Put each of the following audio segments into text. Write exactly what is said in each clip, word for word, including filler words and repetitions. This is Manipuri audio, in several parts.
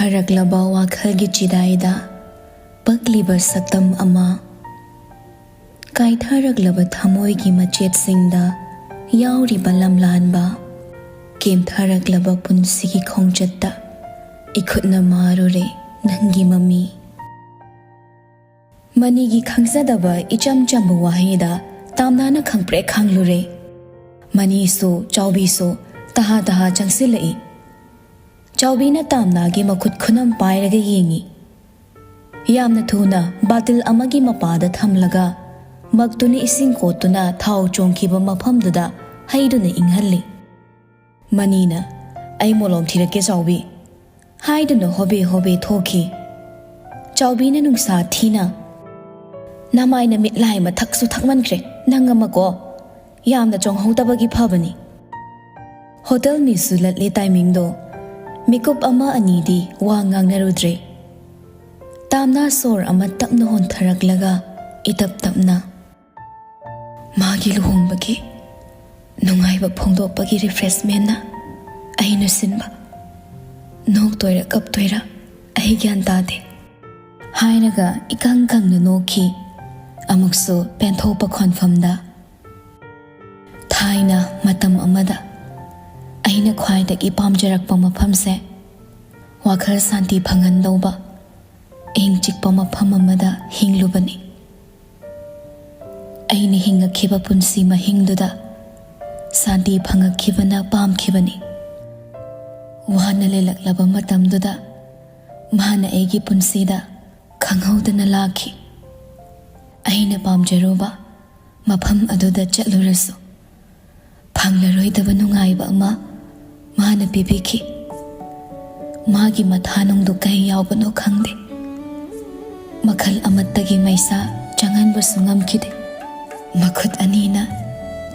ꯀꯥꯏꯊꯔꯛꯂꯕ ꯋꯥꯈꯜꯒꯤ ꯆꯤꯗꯥꯏꯗ ꯄꯛꯂꯤꯕ ꯁꯛꯇꯝ ꯑꯃ, ꯀꯥꯏꯊꯔꯛꯂꯕ ꯊꯃꯣꯏꯒꯤ ꯃꯆꯦꯠꯁꯤꯡꯗ ꯌꯥꯎꯔꯤꯕ ꯂꯝꯂꯥꯟꯕ, ꯀꯦꯝꯊꯔꯛꯂꯕ ꯄꯨꯟꯁꯤꯒꯤ ꯈꯣꯡꯆꯠꯇ ꯏꯈꯨꯠꯅ ꯃꯥꯔꯨꯔꯦ ꯅꯪꯒꯤ ꯃꯃꯤ꯫ ꯃꯅꯤꯒꯤ ꯈꯪꯖꯗꯕ ꯏꯆꯝ ꯆꯝꯕ ꯋꯥꯍꯩꯗ ꯇꯥꯝꯅꯥꯅ ꯈꯪꯄ꯭ꯔꯦꯛ ꯈꯪꯂꯨꯔꯦ꯫ ꯃꯅꯤꯁꯨ ꯆꯥꯎꯕꯤꯁꯨ ꯇꯍꯥ ꯇꯍꯥ ꯆꯪꯁꯤꯜꯂꯛꯏ꯫ ꯆꯥꯎꯕꯤꯅ ꯇꯥꯝꯅꯥꯒꯤ ꯃꯈꯨꯠ ꯈꯨꯅꯝ ꯄꯥꯏꯔꯒ ꯌꯦꯡꯏ꯫ ꯌꯥꯝꯅ ꯊꯨꯅ ꯕꯥꯇꯤꯜ ꯑꯃꯒꯤ ꯃꯄꯥꯗ ꯊꯝꯂꯒ ꯃꯛꯇꯨꯅ ꯏꯁꯤꯡ ꯀꯣꯠꯇꯨꯅ ꯊꯥꯎ ꯆꯣꯡꯈꯤꯕ ꯃꯐꯝꯗꯨꯗ ꯍꯩꯗꯨꯅ ꯏꯪꯍꯜꯂꯤ꯫ ꯃꯅꯤꯅ, "ꯑꯩ ꯃꯣꯂꯣꯝ ꯊꯤꯔꯛꯀꯦ ꯆꯥꯎꯕꯤ" ꯍꯥꯏꯗꯨꯅ ꯍꯣꯕꯦ ꯍꯣꯕꯦ ꯊꯣꯛꯈꯤ꯫ ꯆꯥꯎꯕꯤꯅ ꯅꯨꯡꯁꯥ ꯊꯤꯅ, "ꯅꯃꯥꯏ ꯅꯃꯤꯠ ꯂꯥꯏ ꯃꯊꯛꯁꯨ ꯊꯛꯃꯟꯈ꯭ꯔꯦ ꯅꯪ ꯑꯃꯀꯣ꯫ ꯌꯥꯝꯅ ꯆꯣꯡꯍꯧꯗꯕꯒꯤ ꯐꯕꯅꯤ"꯫ ꯍꯣꯇꯦꯜ ꯃꯤꯁꯁꯨ ꯂꯠꯂꯦ ꯇꯥꯏꯃꯤꯡꯗꯣ꯫ ꯃꯤꯀꯨꯞ ꯑꯃ ꯑꯅꯤꯗꯤ ꯋꯥ ꯉꯥꯡꯅꯔꯨꯗ꯭ꯔꯦ꯫ ꯇꯥꯝꯅꯥ ꯁꯣꯔ ꯑꯃ ꯇꯞꯅ ꯍꯣꯟꯊꯔꯛꯂꯒ ꯏꯇꯞ ꯇꯞꯅ, "ꯃꯥꯒꯤ ꯂꯨꯍꯣꯡꯕꯒꯤ ꯅꯨꯡꯉꯥꯏꯕ ꯐꯣꯡꯗꯣꯛꯄꯒꯤ ꯔꯤꯐ꯭ꯔꯦꯁꯃꯦꯟꯅ ꯑꯩꯅ ꯁꯤꯟꯕ꯫ ꯅꯣꯛꯇꯣꯏꯔꯥ ꯀꯞꯇꯣꯏꯔꯥ ꯑꯩ ꯒ꯭ꯌꯥꯟ ꯇꯥꯗꯦ" ꯍꯥꯏꯔꯒ ꯏꯀꯪ ꯀꯪꯅ ꯅꯣꯛꯈꯤ꯫ ꯑꯃꯨꯛꯁꯨ ꯄꯦꯟꯊꯣꯛꯄ ꯈꯣꯟꯐꯝꯗ, "ꯊꯥꯏꯅ ꯃꯇꯝ ꯑꯃꯗ ꯑꯩꯅ ꯈ꯭ꯋꯥꯏꯗꯒꯤ ꯄꯥꯝꯖꯔꯛꯄ ꯃꯐꯝꯁꯦ ꯋꯥꯈꯜ ꯁꯥꯟꯇꯤ ꯐꯪꯍꯟꯗꯧꯕ ꯏꯪ ꯆꯤꯛꯄ ꯃꯐꯝ ꯑꯃꯗ ꯍꯤꯡꯂꯨꯕꯅꯤ꯫ ꯑꯩꯅ ꯍꯤꯡꯉꯛꯈꯤꯕ ꯄꯨꯟꯁꯤ ꯃꯍꯤꯡꯗꯨꯗ ꯁꯥꯟꯇꯤ ꯐꯪꯉꯛꯈꯤꯕꯅ ꯄꯥꯝꯈꯤꯕꯅꯤ꯫ ꯋꯥꯅ ꯂꯦꯜꯂꯛꯂꯕ ꯃꯇꯝꯗꯨꯗ ꯃꯥꯅ ꯑꯩꯒꯤ ꯄꯨꯟꯁꯤꯗ ꯈꯪꯍꯧꯗꯅ ꯂꯥꯛꯈꯤ꯫ ꯑꯩꯅ ꯄꯥꯝꯖꯔꯨꯕ ꯃꯐꯝ ꯑꯗꯨꯗ ꯆꯠꯂꯨꯔꯁꯨ ꯐꯪꯂꯔꯣꯏꯗꯕ ꯅꯨꯡꯉꯥꯏꯕ ꯑꯃ ꯃꯥꯅ ꯄꯤꯕꯤꯈꯤ꯫ ꯃꯥꯒꯤ ꯃꯊꯥꯅꯨꯡꯗꯨ ꯀꯩ ꯌꯥꯎꯕꯅꯣ ꯈꯪꯗꯦ꯫ ꯃꯈꯜ ꯑꯃꯠꯇꯒꯤ ꯃꯩꯁꯥ ꯆꯪꯍꯟꯕꯁꯨ ꯉꯝꯈꯤꯗꯦ꯫ ꯃꯈꯨꯠ ꯑꯅꯤꯅ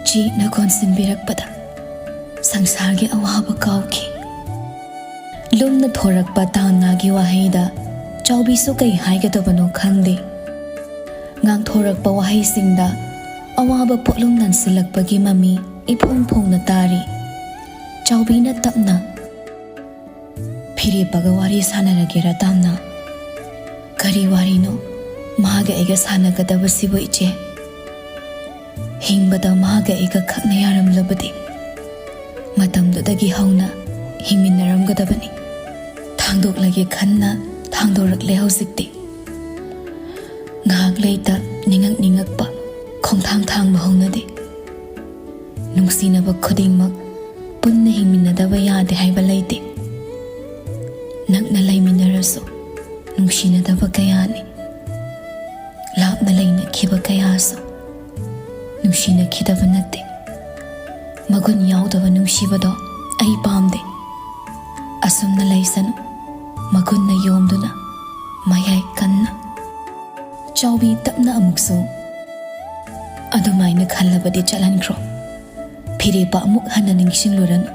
ꯆꯦꯠꯅ ꯀꯣꯟꯁꯤꯟꯕꯤꯔꯛꯄꯗ ꯁꯪꯁꯥꯔꯒꯤ ꯑꯋꯥꯕ ꯀꯥꯎꯈꯤ"꯫ ꯂꯨꯝꯅ ꯊꯣꯔꯛꯄ ꯇꯥꯝꯅꯥꯒꯤ ꯋꯥꯍꯩꯗ ꯆꯥꯎꯕꯤꯁꯨ ꯀꯩ ꯍꯥꯏꯒꯗꯕꯅꯣ ꯈꯪꯗꯦ꯫ ꯉꯥꯡꯊꯣꯔꯛꯄ ꯋꯥꯍꯩꯁꯤꯡꯗ ꯑꯋꯥꯕ ꯄꯣꯠꯂꯨꯝ ꯅꯟꯁꯤꯜꯂꯛꯄꯒꯤ ꯃꯃꯤ ꯏꯐꯣꯡ ꯐꯣꯡꯅ ꯇꯥꯔꯤ꯫ ꯆꯥꯎꯕꯤꯅ ꯇꯞꯅ, ꯐꯤꯔꯦꯞꯄꯒ ꯋꯥꯔꯤ ꯁꯥꯟꯅꯔꯒꯦꯔꯥ, ꯇꯥꯝꯅ? ꯀꯔꯤ ꯋꯥꯔꯤꯅꯣ ꯃꯥꯒ ꯑꯩꯒ ꯁꯥꯟꯅꯒꯗꯕꯁꯤꯕꯨ, ꯏꯆꯦ? ꯍꯤꯡꯕꯗ ꯃꯥꯒ ꯑꯩꯒ ꯈꯛꯅ ꯌꯥꯔꯝꯂꯕꯗꯤ, ꯃꯇꯝꯗꯨꯗꯒꯤ ꯍꯧꯅ ꯍꯤꯡꯃꯤꯟꯅꯔꯝꯒꯗꯕꯅꯤ꯫ ꯊꯥꯡꯗꯣꯛꯂꯒꯦ ꯈꯟꯅ ꯊꯥꯡꯗꯣꯔꯛꯂꯦ ꯍꯧꯖꯤꯛꯇꯤ꯫ ꯉꯥꯏꯍꯥꯛ ꯂꯩꯇ ꯅꯤꯡꯉꯛ ꯅꯤꯡꯉꯛꯄ, ꯈꯣꯡꯊꯥꯡ ꯊꯥꯡꯕ ꯍꯧꯅꯗꯦ꯫ ꯅꯨꯡꯁꯤꯅꯕ ꯈꯨꯗꯤꯡꯃꯛ ꯄꯨꯟꯅ ꯍꯤꯡꯃꯤꯟꯅꯗꯕ ꯌꯥꯗꯦ ꯍꯥꯏꯕ ꯂꯩꯇꯦ꯫ ꯅꯛꯅ ꯂꯩꯃꯤꯟꯅꯔꯁꯨ ꯅꯨꯡꯁꯤꯅꯗꯕ ꯀꯌꯥꯅꯤ꯫ ꯂꯥꯞꯅ ꯂꯩꯅꯈꯤꯕ ꯀꯌꯥꯁꯨ ꯅꯨꯡꯁꯤꯅꯈꯤꯗꯕ ꯅꯠꯇꯦ꯫ ꯃꯒꯨꯟ ꯌꯥꯎꯗꯕ ꯅꯨꯡꯁꯤꯕꯗꯣ ꯑꯩ ꯄꯥꯝꯗꯦ꯫ ꯑꯁꯨꯝꯅ ꯂꯩꯁꯅꯨ, ꯃꯒꯨꯟꯅ ꯌꯣꯝꯗꯨꯅ ꯃꯌꯥꯏ ꯀꯟꯅ꯫ ꯆꯥꯎꯕꯤ ꯇꯞꯅ ꯑꯃꯨꯛꯁꯨ, "ꯑꯗꯨꯃꯥꯏꯅ ꯈꯜꯂꯕꯗꯤ ꯆꯠꯍꯟꯈ꯭ꯔꯣ꯫ ꯐꯤꯔꯦꯞꯄ ꯑꯃꯨꯛ ꯍꯟꯅ ꯅꯤꯡꯁꯤꯡꯂꯨꯔꯅꯨ,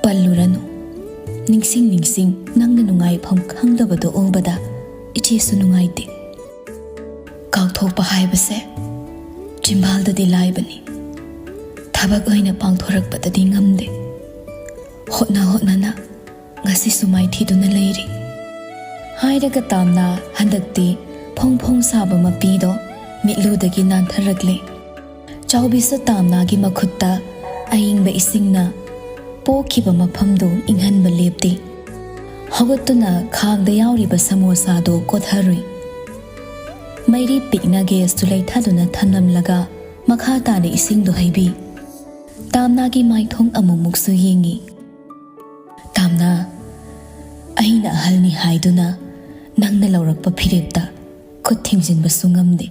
ꯄꯜꯂꯨꯔꯅꯨ꯫ ꯅꯤꯡꯁꯤꯡ ꯅꯤꯡꯁꯤꯡ ꯅꯪꯅ ꯅꯨꯡꯉꯥꯏꯐꯝ ꯈꯪꯗꯕꯗꯣ ꯎꯕꯗ ꯏꯆꯦꯁꯨ ꯅꯨꯡꯉꯥꯏꯇꯦ꯫ ꯀꯥꯎꯊꯣꯛꯄ ꯍꯥꯏꯕꯁꯦ ꯆꯤꯝꯕꯥꯜꯗꯗꯤ ꯂꯥꯏꯕꯅꯤ꯫ ꯊꯕꯛ ꯑꯣꯏꯅ ꯄꯥꯡꯊꯣꯔꯛꯄꯗꯗꯤ ꯉꯝꯗꯦ꯫ ꯍꯣꯠꯅ ꯍꯣꯠꯅꯅ ꯉꯁꯤꯁꯨ ꯃꯥꯏꯊꯤꯗꯨꯅ ꯂꯩꯔꯤ"꯫ ꯍꯥꯏꯔꯒ ꯇꯥꯝꯅ ꯍꯟꯗꯛꯇꯤ ꯐꯣꯡ ꯐꯣꯡ ꯁꯥꯕ ꯃꯄꯤꯗꯣ ꯃꯤꯠꯂꯨꯗꯒꯤ ꯅꯥꯟꯊꯔꯛꯂꯦ꯫ ꯆꯥꯎꯕꯤꯁꯨ ꯇꯥꯝꯅꯥꯒꯤ ꯃꯈꯨꯠꯇ ꯑꯏꯪꯕ ꯏꯁꯤꯡꯅ ꯄꯣꯛꯈꯤꯕ ꯃꯐꯝꯗꯨ ꯏꯪꯍꯟꯕ ꯂꯦꯞꯇꯦ꯫ ꯍꯧꯒꯠꯇꯨꯅ ꯈꯥꯡꯗ ꯌꯥꯎꯔꯤꯕ ꯁꯃꯣꯁꯥꯗꯨ ꯀꯣꯠꯊꯔꯨꯏ꯫ ꯃꯩꯔꯤ ꯄꯤꯛꯅ ꯒꯦꯁꯇꯨ ꯂꯩꯊꯗꯨꯅ ꯊꯝꯂꯝꯂꯒ ꯃꯈꯥ ꯇꯥꯅ ꯏꯁꯤꯡꯗꯨ ꯍꯩꯕꯤ꯫ ꯇꯥꯝꯅꯥꯒꯤ ꯃꯥꯏꯊꯣꯡ ꯑꯃꯨꯛꯃꯨꯛꯁꯨ ꯌꯦꯡꯉꯤ꯫ "ꯇꯥꯝꯅꯥ, ꯑꯩꯅ ꯑꯍꯜꯅꯤ ꯍꯥꯏꯗꯨꯅ ꯅꯪꯅ ꯂꯧꯔꯛꯄ ꯐꯤꯔꯦꯞꯇ ꯈꯨꯠ ꯊꯤꯡꯖꯤꯟꯕꯁꯨ ꯉꯝꯗꯦ꯫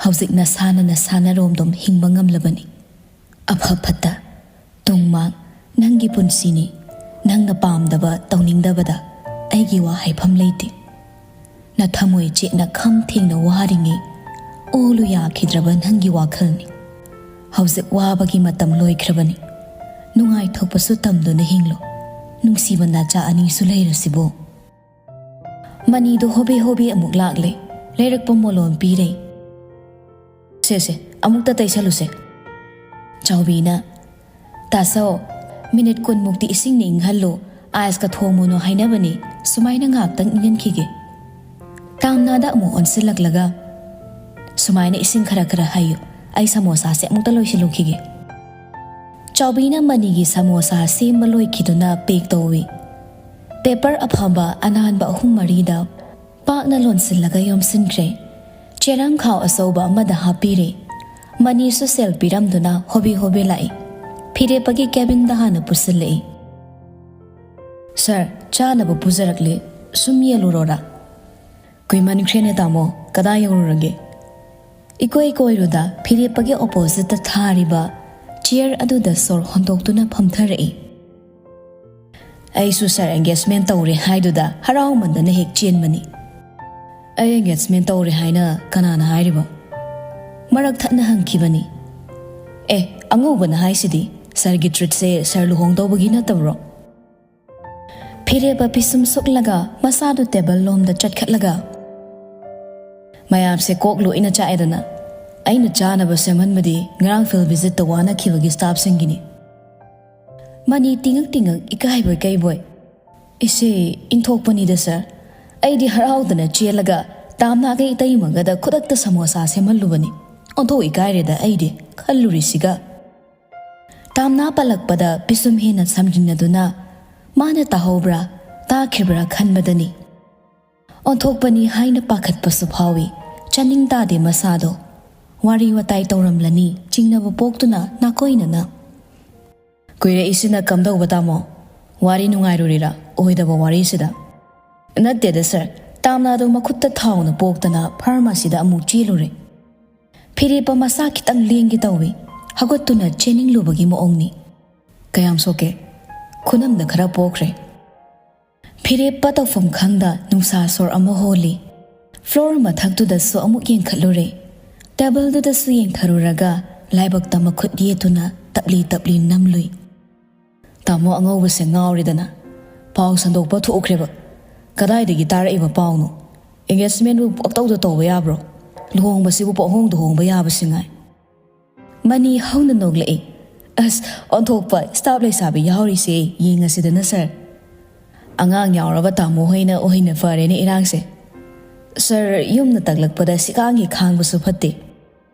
ꯍꯧꯖꯤꯛ ꯅꯁꯥꯅ ꯅꯁꯥꯅꯔꯣꯝꯗꯣꯝ ꯍꯤꯡꯕ ꯉꯝꯂꯕꯅꯤ꯫ ꯑꯐ ꯐꯠꯇ, ꯇꯨꯡ ꯃꯥꯡ ꯅꯪꯒꯤ ꯄꯨꯟꯁꯤꯅꯤ꯫ ꯅꯪꯅ ꯄꯥꯝꯗꯕ ꯇꯧꯅꯤꯡꯗꯕꯗ ꯑꯩꯒꯤ ꯋꯥ ꯍꯥꯏꯐꯝ ꯂꯩꯇꯦ꯫ ꯅꯊꯃꯣꯏ ꯆꯦꯠꯅ ꯈꯝ ꯊꯦꯡꯅ ꯋꯥꯔꯤꯉꯩ ꯑꯣꯂꯨ ꯌꯥꯈꯤꯗ꯭ꯔꯕ ꯅꯪꯒꯤ ꯋꯥꯈꯜꯅꯤ꯫ ꯍꯧꯖꯤꯛ ꯋꯥꯕꯒꯤ ꯃꯇꯝ ꯂꯣꯏꯈ꯭ꯔꯕꯅꯤ꯫ ꯅꯨꯡꯉꯥꯏꯊꯣꯛꯄꯁꯨ ꯇꯝꯗꯨꯅ ꯍꯤꯡꯂꯣ꯫ ꯅꯨꯡꯁꯤꯕ ꯅꯆꯥ ꯑꯅꯤꯁꯨ ꯂꯩꯔꯁꯤꯕꯨ"꯫ ꯃꯅꯤꯗꯨ ꯍꯣꯕꯦ ꯍꯣꯕꯦ ꯑꯃꯨꯛ ꯂꯥꯛꯂꯦ꯫ ꯂꯩꯔꯛꯄ ꯃꯣꯂꯣꯝ ꯄꯤꯔꯦ꯫ "ꯁꯦ, ꯁꯦ, ꯑꯃꯨꯛꯇ ꯇꯩꯁꯜꯂꯨꯁꯦ"꯫ ꯆꯥꯎꯕꯤꯅ, "ꯇꯥꯁꯧ, ꯃꯤꯅꯤꯠ ꯀꯨꯟꯃꯨꯛꯇꯤ ꯏꯁꯤꯡꯅ ꯏꯪꯍꯜꯂꯨ, ꯑꯥꯏꯁꯀ ꯊꯣꯡꯉꯨꯅꯣ ꯍꯥꯏꯅꯕꯅꯤ, ꯁꯨꯃꯥꯏꯅ ꯉꯥꯏꯍꯥꯛꯇꯪ ꯏꯪꯍꯟꯈꯤꯒꯦ꯫ ꯇꯥꯝꯅꯥꯗ ꯑꯃꯨꯛ ꯑꯣꯟꯁꯤꯜꯂꯛꯂꯒ, "ꯁꯨꯃꯥꯏꯅ ꯏꯁꯤꯡ ꯈꯔ ꯈꯔ ꯍꯩꯌꯨ, ꯑꯩ ꯁꯃꯣꯁꯥꯁꯦ ꯑꯃꯨꯛꯇ ꯂꯣꯏꯁꯤꯜꯂꯨꯈꯤꯒꯦ"꯫ ꯆꯥꯎꯕꯤꯅ ꯃꯅꯤꯒꯤ ꯁꯃꯣꯁꯥ ꯁꯦꯝꯕ ꯂꯣꯏꯈꯤꯗꯨꯅ ꯄꯦꯛ ꯇꯧꯏ꯫ ꯄꯦꯄꯔ ꯑꯐꯕ ꯑꯅꯥꯟꯕ ꯑꯍꯨꯝ ꯃꯔꯤꯗ ꯄꯥꯛꯅ ꯂꯣꯟꯁꯤꯜꯂꯒ ꯌꯣꯝꯁꯤꯟꯈ꯭ꯔꯦ꯫ ꯆꯦꯔꯪ ꯈꯥꯎ ꯑꯆꯧꯕ ꯑꯃꯗ ꯍꯥꯞꯄꯤꯔꯦ꯫ ꯃꯅꯤꯁꯨ ꯁꯦꯜ ꯄꯤꯔꯝꯗꯨꯅ ꯍꯣꯕꯦ ꯍꯣꯕꯦ ꯂꯥꯛꯏ꯫ ꯐꯤꯔꯦꯞꯄꯒꯤ ꯀꯦꯕꯤꯟꯗ ꯍꯥꯟꯅ ꯄꯨꯁꯤꯜꯂꯛꯏ꯫ "ꯁꯥꯔ, ꯆꯥꯅꯕ ꯄꯨꯖꯔꯛꯂꯤ, ꯁꯨꯝ ꯌꯦꯜꯂꯨꯔꯣꯔꯥ?" "ꯀꯨꯏꯃꯟꯈ꯭ꯔꯦꯅꯦ ꯇꯥꯃꯣ, ꯀꯗꯥꯏ ꯌꯧꯔꯨꯔꯒꯦ?" ꯏꯀꯣꯏ ꯀꯣꯏꯔꯨꯗ ꯐꯤꯔꯦꯞꯄꯒꯤ ꯑꯣꯄꯣꯖꯤꯠꯇ ꯊꯥꯔꯤꯕ ꯆꯤꯌꯔ ꯑꯗꯨꯗ ꯁꯣꯔ ꯍꯣꯟꯗꯣꯛꯇꯨꯅ ꯐꯝꯊꯔꯛꯏ꯫ "ꯑꯩꯁꯨ ꯁꯥꯔ ꯑꯦꯡꯒꯦꯖꯃꯦꯟ ꯇꯧꯔꯦ ꯍꯥꯏꯗꯨꯗ ꯍꯔꯥꯎꯃꯟꯗꯅ ꯍꯦꯛ ꯆꯦꯟꯕꯅꯤ"꯫ "ꯑꯩ ꯑꯦꯡꯒꯦꯖꯃꯦꯟ ꯇꯧꯔꯦ ꯍꯥꯏꯅ ꯀꯅꯥꯅ ꯍꯥꯏꯔꯤꯕ?" ꯃꯔꯛ ꯊꯠꯅ ꯍꯪꯈꯤꯕꯅꯤ꯫ "ꯑꯦ, ꯑꯉꯧꯕꯅ ꯍꯥꯏꯁꯤꯗꯤ, ꯁꯥꯔꯒꯤ ꯇ꯭ꯔꯤꯠꯁꯦ ꯁꯥꯔ ꯂꯨꯍꯣꯡꯗꯧꯕꯒꯤ ꯅꯠꯇꯕ꯭ꯔꯣ?" ꯐꯤꯔꯦꯞꯄ ꯄꯤꯁꯨꯝ ꯁꯨꯛꯂꯒ ꯃꯁꯥꯗꯨ ꯇꯦꯕꯜ ꯂꯣꯝꯗ ꯆꯠꯈꯠꯂꯒ, "ꯃꯌꯥꯝꯁꯦ ꯀꯣꯛ ꯂꯣꯏꯅ ꯆꯥꯛꯑꯦꯗꯅ꯫ ꯑꯩꯅ ꯆꯥꯅꯕ ꯁꯦꯝꯍꯟꯕꯗꯤ ꯉꯔꯥꯡ ꯐꯤꯜ ꯚꯤꯖꯤꯠꯇ ꯋꯥꯅꯈꯤꯕꯒꯤ ꯁ꯭ꯇꯥꯐꯁꯤꯡꯒꯤꯅꯤ"꯫ ꯃꯅꯤ ꯇꯤꯉꯛ ꯇꯤꯉꯛ ꯏꯀꯥꯏꯕꯣꯏ ꯀꯩꯕꯣꯏ, "ꯏꯆꯦ, ꯏꯟꯊꯣꯛꯄꯅꯤꯗ ꯁꯥꯔ꯫ ꯑꯩꯗꯤ ꯍꯔꯥꯎꯗꯅ ꯆꯦꯜꯂꯒ ꯇꯥꯝꯅꯥꯒ ꯏꯇꯩꯃꯒꯗ ꯈꯨꯗꯛꯇ ꯁꯃꯣꯁꯥ ꯁꯦꯝꯍꯜꯂꯨꯕꯅꯤ꯫ ꯑꯣꯟꯊꯣꯛ ꯏꯀꯥꯏꯔꯦꯗ ꯑꯩꯗꯤ ꯈꯜꯂꯨꯔꯤꯁꯤꯒ"꯫ ꯇꯥꯝꯅꯥ ꯄꯜꯂꯛꯄꯗ ꯄꯤꯁꯨꯝ ꯍꯦꯟꯅ ꯁꯝꯖꯤꯟꯅꯗꯨꯅ ꯃꯥꯅ ꯇꯥꯍꯧꯕ꯭ꯔꯥ ꯇꯥꯈꯤꯕ꯭꯭ꯔꯥ ꯈꯟꯕꯗꯅꯤ꯫ ꯑꯣꯟꯊꯣꯛꯄꯅꯤ ꯍꯥꯏꯅ ꯄꯥꯈꯠꯄꯁꯨ ꯐꯥꯎꯏ꯫ ꯆꯥꯅꯤꯡ ꯇꯥꯗꯦ ꯃꯁꯥꯗꯣ꯫ ꯋꯥꯔꯤ ꯋꯥꯇꯥꯏ ꯇꯧꯔꯝꯂꯅꯤ ꯆꯤꯡꯅꯕ ꯄꯣꯛꯇꯨꯅ ꯅꯥꯀꯣꯏꯅꯅ꯫ "ꯀꯨꯏꯔꯛꯏꯁꯤꯅ ꯀꯝꯗꯧꯕ ꯇꯥꯃꯣ? ꯋꯥꯔꯤ ꯅꯨꯡꯉꯥꯏꯔꯨꯔꯤꯔꯥ ꯑꯣꯏꯗꯕ ꯋꯥꯔꯤꯁꯤꯗ?" "ꯅꯠꯇꯦꯗ ꯁꯥꯔ, ꯇꯥꯝꯅꯥꯗꯣ ꯃꯈꯨꯠꯇ ꯊꯥꯎꯅ ꯄꯣꯛꯇꯅ ꯐꯥꯔꯃꯥꯁꯤꯗ ꯑꯃꯨꯛ ꯆꯦꯜꯂꯨꯔꯦ"꯫ ꯐꯤꯔꯦꯞꯄ ꯃꯁꯥ ꯈꯤꯇꯪ ꯂꯦꯡꯒꯦ ꯇꯧꯏ꯫ ꯍꯧꯒꯠꯇꯨꯅ ꯆꯦꯟꯅꯤꯡꯂꯨꯕꯒꯤ ꯃꯑꯣꯡꯅꯤ꯫ "ꯀꯌꯥꯝ ꯁꯣꯛꯀꯦ?" "ꯈꯨꯅꯝꯗ ꯈꯔ ꯄꯣꯛꯈ꯭ꯔꯦ"꯫ ꯐꯤꯔꯦꯞꯄ ꯇꯧꯐꯝ ꯈꯪꯗ ꯅꯨꯡꯁꯥ ꯁꯣꯔ ꯑꯃ ꯍꯣꯜꯂꯤ꯫ ꯐ꯭ꯂꯣꯔ ꯃꯊꯛꯇꯨꯗꯁꯨ ꯑꯃꯨꯛ ꯌꯦꯡꯈꯠꯂꯨꯔꯦ꯫ ꯇꯦꯕꯜꯗꯨꯗꯁꯨ ꯌꯦꯡꯊꯔꯨꯔꯒ ꯂꯥꯏꯕꯛꯇ ꯃꯈꯨꯠ ꯌꯦꯠꯇꯨꯅ ꯇꯞꯂꯤ ꯇꯞꯂꯤ ꯅꯝꯂꯨꯏ꯫ ꯇꯥꯃꯣ ꯑꯉꯧꯕꯁꯦ ꯉꯥꯎꯔꯦꯗꯅ꯫ ꯄꯥꯎ ꯁꯟꯗꯣꯛꯄ ꯊꯣꯛꯈ꯭ꯔꯦꯕ꯫ ꯀꯗꯥꯏꯗꯒꯤ ꯇꯥꯔꯛꯏꯕ ꯄꯥꯎꯅꯣ? ꯑꯦꯡꯒꯦꯖꯃꯦꯟꯕꯨ ꯄꯪꯇꯧꯗ ꯇꯧꯕ ꯌꯥꯕ꯭ꯔꯣ? ꯂꯨꯍꯣꯡꯕꯁꯤꯕꯨ ꯄꯪꯍꯣꯡꯗ ꯍꯣꯡꯕ ꯌꯥꯕꯁꯤ ꯉꯥꯏ꯫ ꯃꯅꯤ ꯍꯧꯅ ꯅꯣꯛꯂꯛꯏ꯫ "ꯑꯁ, ꯑꯣꯟꯊꯣꯛꯄ ꯁ꯭ꯇꯥꯐ ꯂꯩꯁꯥꯕꯤ ꯌꯥꯎꯔꯤꯁꯦ ꯌꯦꯡꯉꯁꯤꯗꯅ ꯁꯥꯔ꯫ ꯑꯉꯥꯡ ꯌꯥꯎꯔꯕ ꯇꯥꯃꯣ ꯍꯣꯏꯅ ꯑꯣꯏꯅ ꯐꯔꯦꯅꯦ ꯏꯔꯥꯡꯁꯦ꯫ ꯁꯥꯔ, ꯌꯨꯝꯅ ꯇꯛꯂꯛꯄꯗ ꯁꯤꯀꯥꯡꯒꯤ ꯈꯥꯡꯕꯁꯨ ꯐꯠꯇꯦ꯫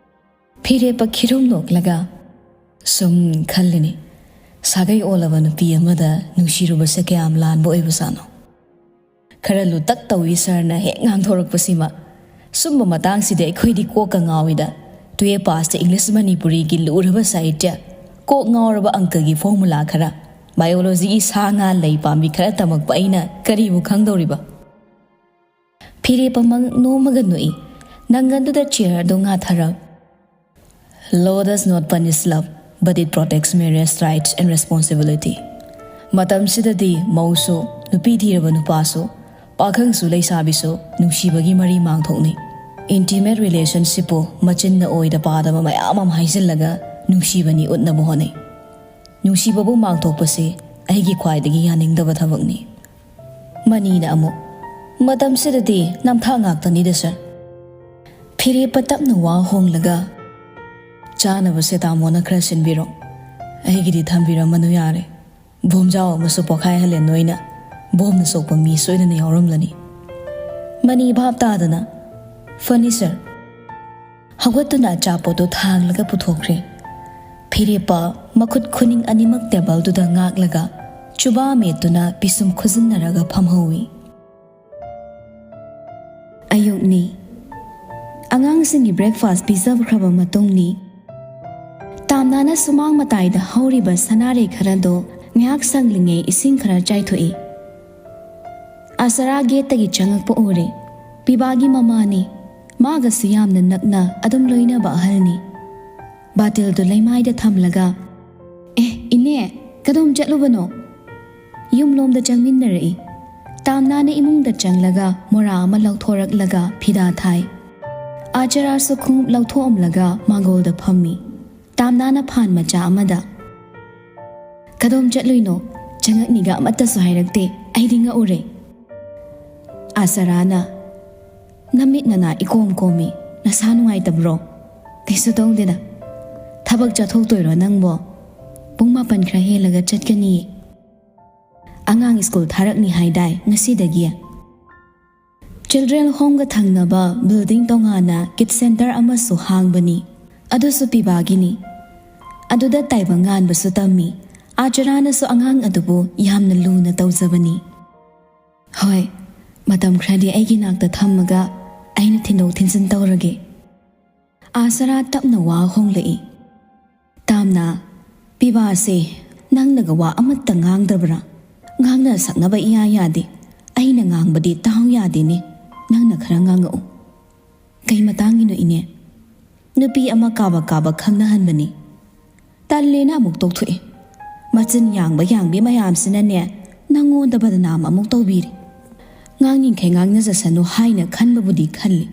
ꯐꯤꯔꯦꯞꯄ ꯈꯤꯔꯨꯝ ꯅꯣꯛꯂꯒ, ꯁꯨꯝ ꯈꯜꯂꯤꯅꯤ, ꯁꯥꯒꯩ ꯑꯣꯜꯂꯕ ꯅꯨꯄꯤ ꯑꯃꯗ ꯅꯨꯡꯁꯤꯔꯨꯕꯁꯦ ꯀꯌꯥꯝ ꯂꯥꯟꯕ ꯑꯣꯏꯕꯖꯥꯠꯅꯣ? ꯈꯔ ꯂꯨꯇꯛ ꯇꯧꯏ ꯁꯥꯔꯅ ꯍꯦꯛ ꯉꯥꯡꯊꯣꯔꯛꯄꯁꯤꯃ꯫ ꯁꯨꯝꯕ ꯃꯇꯥꯡꯁꯤꯗꯤ ꯑꯩꯈꯣꯏꯗꯤ ꯀꯣꯛꯀ ꯉꯥꯎꯏꯗ꯫ ꯇꯨꯌꯦꯜꯐ ꯄꯥꯁꯇ ꯏꯪꯂꯤꯁ ꯃꯅꯤꯄꯨꯔꯤꯒꯤ ꯂꯨꯔꯕ ꯁꯥꯍꯤꯇ꯭ꯌ, ꯀꯣꯛ ꯉꯥꯎꯔꯕ ꯑꯪꯀꯒꯤ ꯐꯣꯔꯃꯨꯂꯥ ꯈꯔ, ꯕꯥꯏꯑꯣꯂꯣꯖꯤꯒꯤ ꯁꯥ ꯉꯥ ꯂꯩ ꯄꯥꯝꯕꯤ ꯈꯔ ꯇꯝꯃꯛꯄ ꯑꯩꯅ ꯀꯔꯤꯕꯨ ꯈꯪꯗꯧꯔꯤꯕ? ꯐꯤꯔꯦꯞ ꯑꯃ ꯅꯣꯝꯃꯒ ꯅꯣꯛꯏ꯫ ꯅꯪꯒꯟꯗꯨꯗ ꯆꯤꯌꯔ ꯑꯗꯨ ꯉꯥꯊꯔꯛ꯫ Law does not punish love, but it protects marriage rights and responsibility. ꯃꯇꯝꯁꯤꯗꯗꯤ ꯃꯧꯁꯨ, ꯅꯨꯄꯤ ꯊꯤꯔꯕ ꯅꯨꯄꯥꯁꯨ, ꯄꯥꯈꯪꯁꯨ ꯂꯩꯁꯥꯕꯤꯁꯨ ꯅꯨꯡꯁꯤꯕꯒꯤ ꯃꯔꯤ ꯃꯥꯡꯊꯣꯛꯅꯩ꯫ Intimate relationshipꯄꯨ ꯃꯆꯤꯟꯅ ꯑꯣꯏꯗ ꯄꯥꯗꯕ ꯃꯌꯥꯝ ꯑꯃ ꯍꯥꯏꯖꯤꯜꯂꯒ ꯅꯨꯡꯁꯤꯕꯅꯤ ꯎꯠꯅꯕ ꯍꯣꯠꯅꯩ꯫ ꯅꯨꯡꯁꯤꯕꯕꯨ ꯃꯥꯡꯊꯣꯛꯄꯁꯤ ꯑꯩꯒꯤ ꯈ꯭ꯋꯥꯏꯗꯒꯤ ꯌꯥꯅꯤꯡꯗꯕ ꯊꯕꯛꯅꯤ꯫ ꯃꯅꯤꯅ ꯑꯃꯨꯛ, ꯃꯇꯝꯁꯤꯗꯗꯤ ꯅꯝꯊꯥꯛ ꯉꯥꯛꯇꯅꯤꯗ ꯁꯥꯔ꯫ ꯐꯤꯔꯦꯞꯄ ꯇꯞꯅ ꯋꯥ ꯍꯣꯡꯂꯒ, ꯆꯥꯅꯕꯁꯦ ꯇꯥꯃꯣꯅ ꯈꯔ ꯁꯤꯟꯕꯤꯔꯣ, ꯑꯩꯒꯤꯗꯤ ꯊꯝꯕꯤꯔꯝꯃꯅꯨ ꯌꯥꯔꯦ꯫ ꯕꯣꯝꯖꯥꯎ ꯑꯃꯁꯨ ꯄꯣꯈꯥꯏꯍꯜꯂꯦ ꯅꯣꯏꯅ꯫ ꯕꯣꯝꯅ ꯁꯣꯛꯄ ꯃꯤ ꯁꯣꯏꯗꯅ ꯌꯥꯎꯔꯝꯂꯅꯤ꯫ ꯃꯅꯤ ꯚꯥꯞ ꯇꯥꯗꯅ, "ꯐꯅꯤ ꯁꯥꯔ"꯫ ꯍꯧꯒꯠꯇꯨꯅ ꯑꯆꯥꯄꯣꯠꯇꯨ ꯊꯥꯡꯂꯒ ꯄꯨꯊꯣꯛꯈ꯭ꯔꯦ꯫ ꯐꯤꯔꯦꯞꯄ ꯃꯈꯨꯠ ꯈꯨꯅꯤꯡ ꯑꯅꯤꯃꯛ ꯇꯦꯕꯜꯗꯨꯗ ꯉꯥꯛꯂꯒ ꯆꯨꯕꯥ ꯃꯦꯠꯇꯨꯅ ꯄꯤꯁꯨꯝ ꯈꯨꯖꯤꯟꯅꯔꯒ ꯐꯝꯍꯧꯏ꯫ ꯑꯌꯨꯛꯅꯤ꯫ ꯑꯉꯥꯡꯁꯤꯡꯒꯤ ꯕ꯭ꯔꯦꯛꯐꯥꯁ ꯄꯤꯖꯈ꯭ꯔꯕ ꯃꯇꯨꯡꯅꯤ꯫ ꯇꯥꯝꯅꯥꯅ ꯁꯨꯃꯥꯡ ꯃꯇꯥꯏꯗ ꯍꯧꯔꯤꯕ ꯁꯅꯥꯔꯩ ꯈꯔꯗꯣ ꯉꯥꯏꯍꯥꯛ ꯁꯪꯂꯤꯉꯩ ꯏꯁꯤꯡ ꯈꯔ ꯆꯥꯏꯊꯣꯛꯏ꯫ ꯑꯁꯔꯥ ꯒꯦꯠꯇꯒꯤ ꯆꯪꯂꯛꯄ ꯎꯔꯦ꯫ ꯄꯤꯕꯥꯒꯤ ꯃꯃꯥꯅꯤ꯫ ꯃꯥꯒꯁꯨ ꯌꯥꯝꯅ ꯅꯛꯅ ꯑꯗꯨꯝ ꯂꯣꯏꯅꯕ ꯑꯍꯜꯅꯤ꯫ ꯕꯥꯇꯤꯜꯗꯨ ꯂꯩꯃꯥꯏꯗ ꯊꯝꯂꯒ, "ꯑꯦ, ꯏꯅꯦ, ꯀꯗꯣꯝ ꯆꯠꯂꯨꯕꯅꯣ?" ꯌꯨꯝꯂꯣꯝꯗ ꯆꯪꯃꯤꯟꯅꯔꯛꯏ꯫ ꯇꯥꯝꯅꯥꯅ ꯏꯃꯨꯡꯗ ꯆꯪꯂꯒ ꯃꯣꯔꯥ ꯑꯃ ꯂꯧꯊꯣꯔꯛꯂꯒ ꯐꯤꯗꯥ ꯊꯥꯏ꯫ ꯑꯆꯔꯥꯁꯨ ꯈꯣꯡꯎꯞ ꯂꯧꯊꯣꯛꯑꯝꯂꯒ ꯃꯥꯡꯒꯣꯜꯗ ꯐꯝꯃꯤ꯫ ꯇꯥꯝꯅꯥꯅ ꯐꯥꯟ ꯃꯆꯥ ꯑꯃꯗ, "ꯀꯗꯣꯝ ꯆꯠꯂꯨꯏꯅꯣ? ꯆꯪꯉꯛꯅꯤꯒ ꯑꯃꯠꯇꯁꯨ ꯍꯥꯏꯔꯛꯇꯦ꯫ ꯑꯩꯗꯤ ꯉꯛꯎꯔꯦ꯫" ꯑꯁꯔꯥꯅ, "ꯅꯃꯤꯠ ꯅꯅꯥ ꯏꯀꯣꯝ ꯀꯣꯝꯃꯤ꯫ ꯅꯁꯥ ꯅꯨꯡꯉꯥꯏꯇꯕ꯭ꯔꯣ?" "ꯀꯩꯁꯨ ꯇꯧꯗꯦꯗ꯫ ꯊꯕꯛ ꯆꯠꯊꯣꯛꯇꯣꯏꯔꯣ ꯅꯪꯕꯣ? ꯄꯨꯡ ꯃꯥꯄꯟ ꯈꯔ ꯍꯦꯜꯂꯒ ꯆꯠꯀꯅꯤꯌꯦ꯫" ꯑꯉꯥꯡ ꯁ꯭ꯀꯨꯜ ꯊꯥꯔꯛꯅꯤ ꯍꯥꯏꯗꯥꯏ ꯉꯁꯤꯗꯒꯤ? ꯆꯤꯜꯗ꯭ꯔꯦꯟ ꯍꯣꯝꯒ ꯊꯪꯅꯕ ꯕꯤꯜꯗꯤꯡ ꯇꯣꯉꯥꯟꯅ ꯀꯤꯠ ꯁꯦꯟꯇꯔ ꯑꯃꯁꯨ ꯍꯥꯡꯕꯅꯤ꯫ ꯑꯗꯨꯁꯨ ꯄꯤꯕꯥꯒꯤꯅꯤ꯫ ꯑꯗꯨꯗ ꯇꯥꯏꯕꯪ ꯉꯥꯟꯕꯁꯨ ꯇꯝꯃꯤ꯫ ꯑꯥꯆꯔꯥꯅꯁꯨ ꯑꯉꯥꯡ ꯑꯗꯨꯕꯨ ꯌꯥꯝꯅ ꯂꯨꯅ ꯇꯧꯖꯕꯅꯤ꯫ ꯍꯣꯏ, ꯃꯇꯝ ꯈꯔꯗꯤ ꯑꯩꯒꯤ ꯅꯥꯛꯇ ꯊꯝꯃꯒ ꯑꯩꯅ ꯊꯤꯟꯗꯣꯛ ꯊꯤꯟꯖꯤꯟ ꯇꯧꯔꯒꯦ꯫ ꯑꯥꯆꯔꯥ ꯇꯞꯅ ꯋꯥ ꯍꯣꯡꯂꯛꯏ꯫ ꯇꯥꯝꯅ, ꯄꯤꯕꯥꯁꯦ ꯅꯪꯅꯒ ꯋꯥ ꯑꯃꯠꯇ ꯉꯥꯡꯗꯕ꯭ꯔꯥ? ꯉꯥꯡꯅ ꯁꯛꯅꯕ ꯏꯌꯥ ꯌꯥꯗꯦ꯫ ꯑꯩꯅ ꯉꯥꯡꯕꯗꯤ ꯇꯥꯎ ꯌꯥꯗꯦꯅꯦ꯫ ꯅꯪꯅ ꯈꯔ ꯉꯥꯡꯉꯛꯎ꯫ ꯀꯩ ꯃꯇꯥꯡꯒꯤꯅꯣ ꯏꯅꯦ? ꯅꯨꯄꯤ ꯑꯃ ꯀꯥꯕꯛ ꯀꯥꯕꯛ ꯈꯪꯅꯍꯟꯕꯅꯤ꯫ ꯇꯜꯂꯦꯅ ꯑꯃꯨꯛ ꯇꯣꯛꯊꯣꯛꯑꯦ꯫ ꯃꯆꯤꯟ ꯌꯥꯡꯕ ꯌꯥꯡꯕꯤ ꯃꯌꯥꯝꯁꯤꯅꯅꯦ, ꯅꯪꯉꯣꯟꯗ ꯕꯗꯅꯥꯝ ꯑꯃꯨꯛ ꯇꯧꯕꯤꯔꯦ꯫ ꯉꯥꯡꯅꯤꯡꯈꯩ ꯉꯥꯡꯅꯖꯁꯅꯨ ꯍꯥꯏꯅ ꯈꯟꯕꯕꯨꯗꯤ ꯈꯜꯂꯤ꯫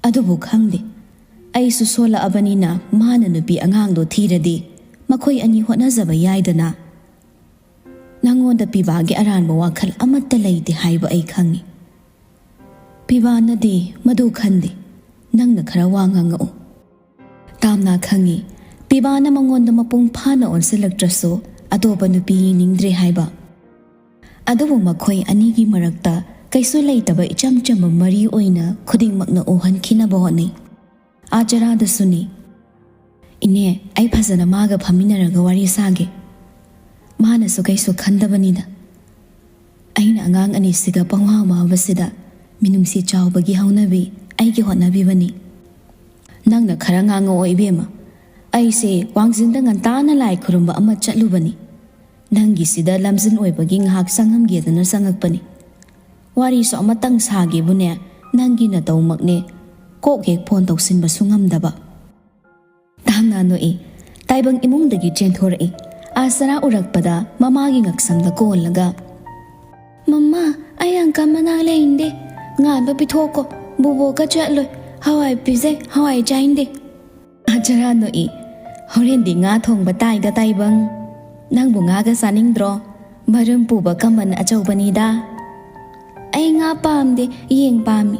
ꯑꯗꯨꯕꯨ ꯈꯪꯗꯦ꯫ ꯑꯩꯁꯨ ꯁꯣꯜꯂꯛꯑꯕꯅꯤꯅ ꯃꯥꯅ ꯅꯨꯄꯤ ꯑꯉꯥꯡꯗꯣ ꯊꯤꯔꯗꯤ ꯃꯈꯣꯏ ꯑꯅꯤ ꯍꯣꯠꯅꯖꯕ ꯌꯥꯏꯗꯅ꯫ ꯅꯪꯉꯣꯟꯗ ꯄꯤꯕꯥꯒꯤ ꯑꯔꯥꯟꯕ ꯋꯥꯈꯜ ꯑꯃꯠꯇ ꯂꯩꯇꯦ ꯍꯥꯏꯕ ꯑꯩ ꯈꯪꯉꯤ꯫ ꯄꯤꯕꯥꯅꯗꯤ ꯃꯗꯨ ꯈꯟꯗꯦ꯫ ꯅꯪꯅ ꯈꯔ ꯋꯥ ꯉꯥꯡꯉꯛꯎ꯫ ꯇꯥꯝꯅ ꯈꯪꯉꯤ꯫ ꯄꯤꯕꯥꯅ ꯃꯉꯣꯟꯗ ꯃꯄꯨꯡ ꯐꯥꯅ ꯑꯣꯟꯁꯤꯜꯂꯛꯇ꯭ꯔꯁꯨ ꯑꯇꯣꯞꯄ ꯅꯨꯄꯤ ꯌꯦꯡꯅꯤꯡꯗ꯭ꯔꯦ ꯍꯥꯏꯕ꯫ ꯑꯗꯨꯕꯨ ꯃꯈꯣꯏ ꯑꯅꯤꯒꯤ ꯃꯔꯛꯇ ꯀꯩꯁꯨ ꯂꯩꯇꯕ ꯏꯆꯝ ꯆꯝꯕ ꯃꯔꯤ ꯑꯣꯏꯅ ꯈꯨꯗꯤꯡꯃꯛꯅ ꯎꯍꯟꯈꯤꯅꯕ ꯍꯣꯠꯅꯩ꯫ ꯑꯥꯆꯔꯥꯗꯁꯨꯅꯤ꯫ ꯏꯅꯦ, ꯑꯩ ꯐꯖꯅ ꯃꯥꯒ ꯐꯝꯃꯤꯟꯅꯔꯒ ꯋꯥꯔꯤ ꯁꯥꯒꯦ꯫ ꯃꯥꯅꯁꯨ ꯀꯩꯁꯨ ꯈꯟꯗꯕꯅꯤꯗ꯫ ꯑꯩꯅ ꯑꯉꯥꯡ ꯑꯅꯤꯁꯤꯒ ꯄꯪꯋꯥ ꯋꯥꯕꯁꯤꯗ ꯃꯤꯅꯨꯡꯁꯤ ꯆꯥꯎꯕꯒꯤ ꯍꯧꯅꯕꯤ ꯑꯩꯒꯤ ꯍꯣꯠꯅꯕꯤꯕꯅꯤ꯫ ꯅꯪꯅ ꯈꯔ ꯉꯥꯡꯉꯛꯑꯣ ꯏꯕꯦꯝꯃ꯫ ꯑꯩꯁꯦ ꯋꯥꯡꯖꯤꯡꯗ ꯉꯟꯇꯥꯅ ꯂꯥꯏ ꯈꯨꯔꯨꯝꯕ ꯑꯃ ꯆꯠꯂꯨꯕꯅꯤ꯫ ꯅꯪꯒꯤꯁꯤꯗ ꯂꯝꯖꯤꯟ ꯑꯣꯏꯕꯒꯤ ꯉꯥꯏꯍꯥꯛ ꯆꯪꯉꯝꯒꯦꯗꯅ ꯆꯪꯉꯛꯄꯅꯤ꯫ ꯋꯥꯔꯤꯁꯨ ꯑꯃꯇꯪ ꯁꯥꯒꯦꯕꯨꯅꯦ, ꯅꯪꯒꯤ ꯅꯇꯧꯃꯛꯅꯦ꯫ ꯀꯣꯛ ꯍꯦꯛ ꯐꯣꯟ ꯇꯧꯁꯤꯟꯕꯁꯨ ꯉꯝꯗꯕ꯫ ꯇꯥꯝꯅ ꯅꯣꯛꯏ꯫ ꯇꯥꯏꯕꯪ ꯏꯃꯨꯡꯗꯒꯤ ꯆꯦꯟꯊꯣꯔꯛꯏ꯫ ꯑꯥꯁꯔꯥ ꯎꯔꯛꯄꯗ ꯃꯃꯥꯒꯤ ꯉꯛꯁꯝꯗ ꯀꯣꯜꯂꯒ, "ꯃꯃꯥ, ꯑꯩ ꯑꯪꯀꯜ ꯃꯅꯥꯛ ꯂꯩꯅꯤꯡꯗꯦ꯫ ꯉꯥꯟꯕ ꯄꯤꯊꯣꯛꯀꯣ꯫ ꯕꯨꯕꯣꯛꯀ ꯆꯠꯂꯣꯏ꯫ ꯍꯋꯥꯏ ꯄꯤꯖꯩ, ꯍꯋꯥꯏ ꯆꯥꯅꯤꯡꯗꯦ꯫" ꯑꯥꯆꯔꯥ ꯅꯣꯛꯏ꯫ "ꯍꯣꯔꯦꯟꯗꯤ ꯉꯥ ꯊꯣꯡꯕ ꯇꯥꯏꯗ, ꯇꯥꯏꯕꯪ꯫ ꯅꯪꯕꯨ ꯉꯥꯒ ꯆꯥꯅꯤꯡꯗ꯭ꯔꯣ? ꯃꯔꯨꯝ ꯄꯨꯕ ꯀꯃꯟ ꯑꯆꯧꯕꯅꯤꯗ꯫" "ꯑꯩ ꯉꯥ ꯄꯥꯝꯗꯦ, ꯌꯦꯟ ꯄꯥꯝꯃꯤ꯫"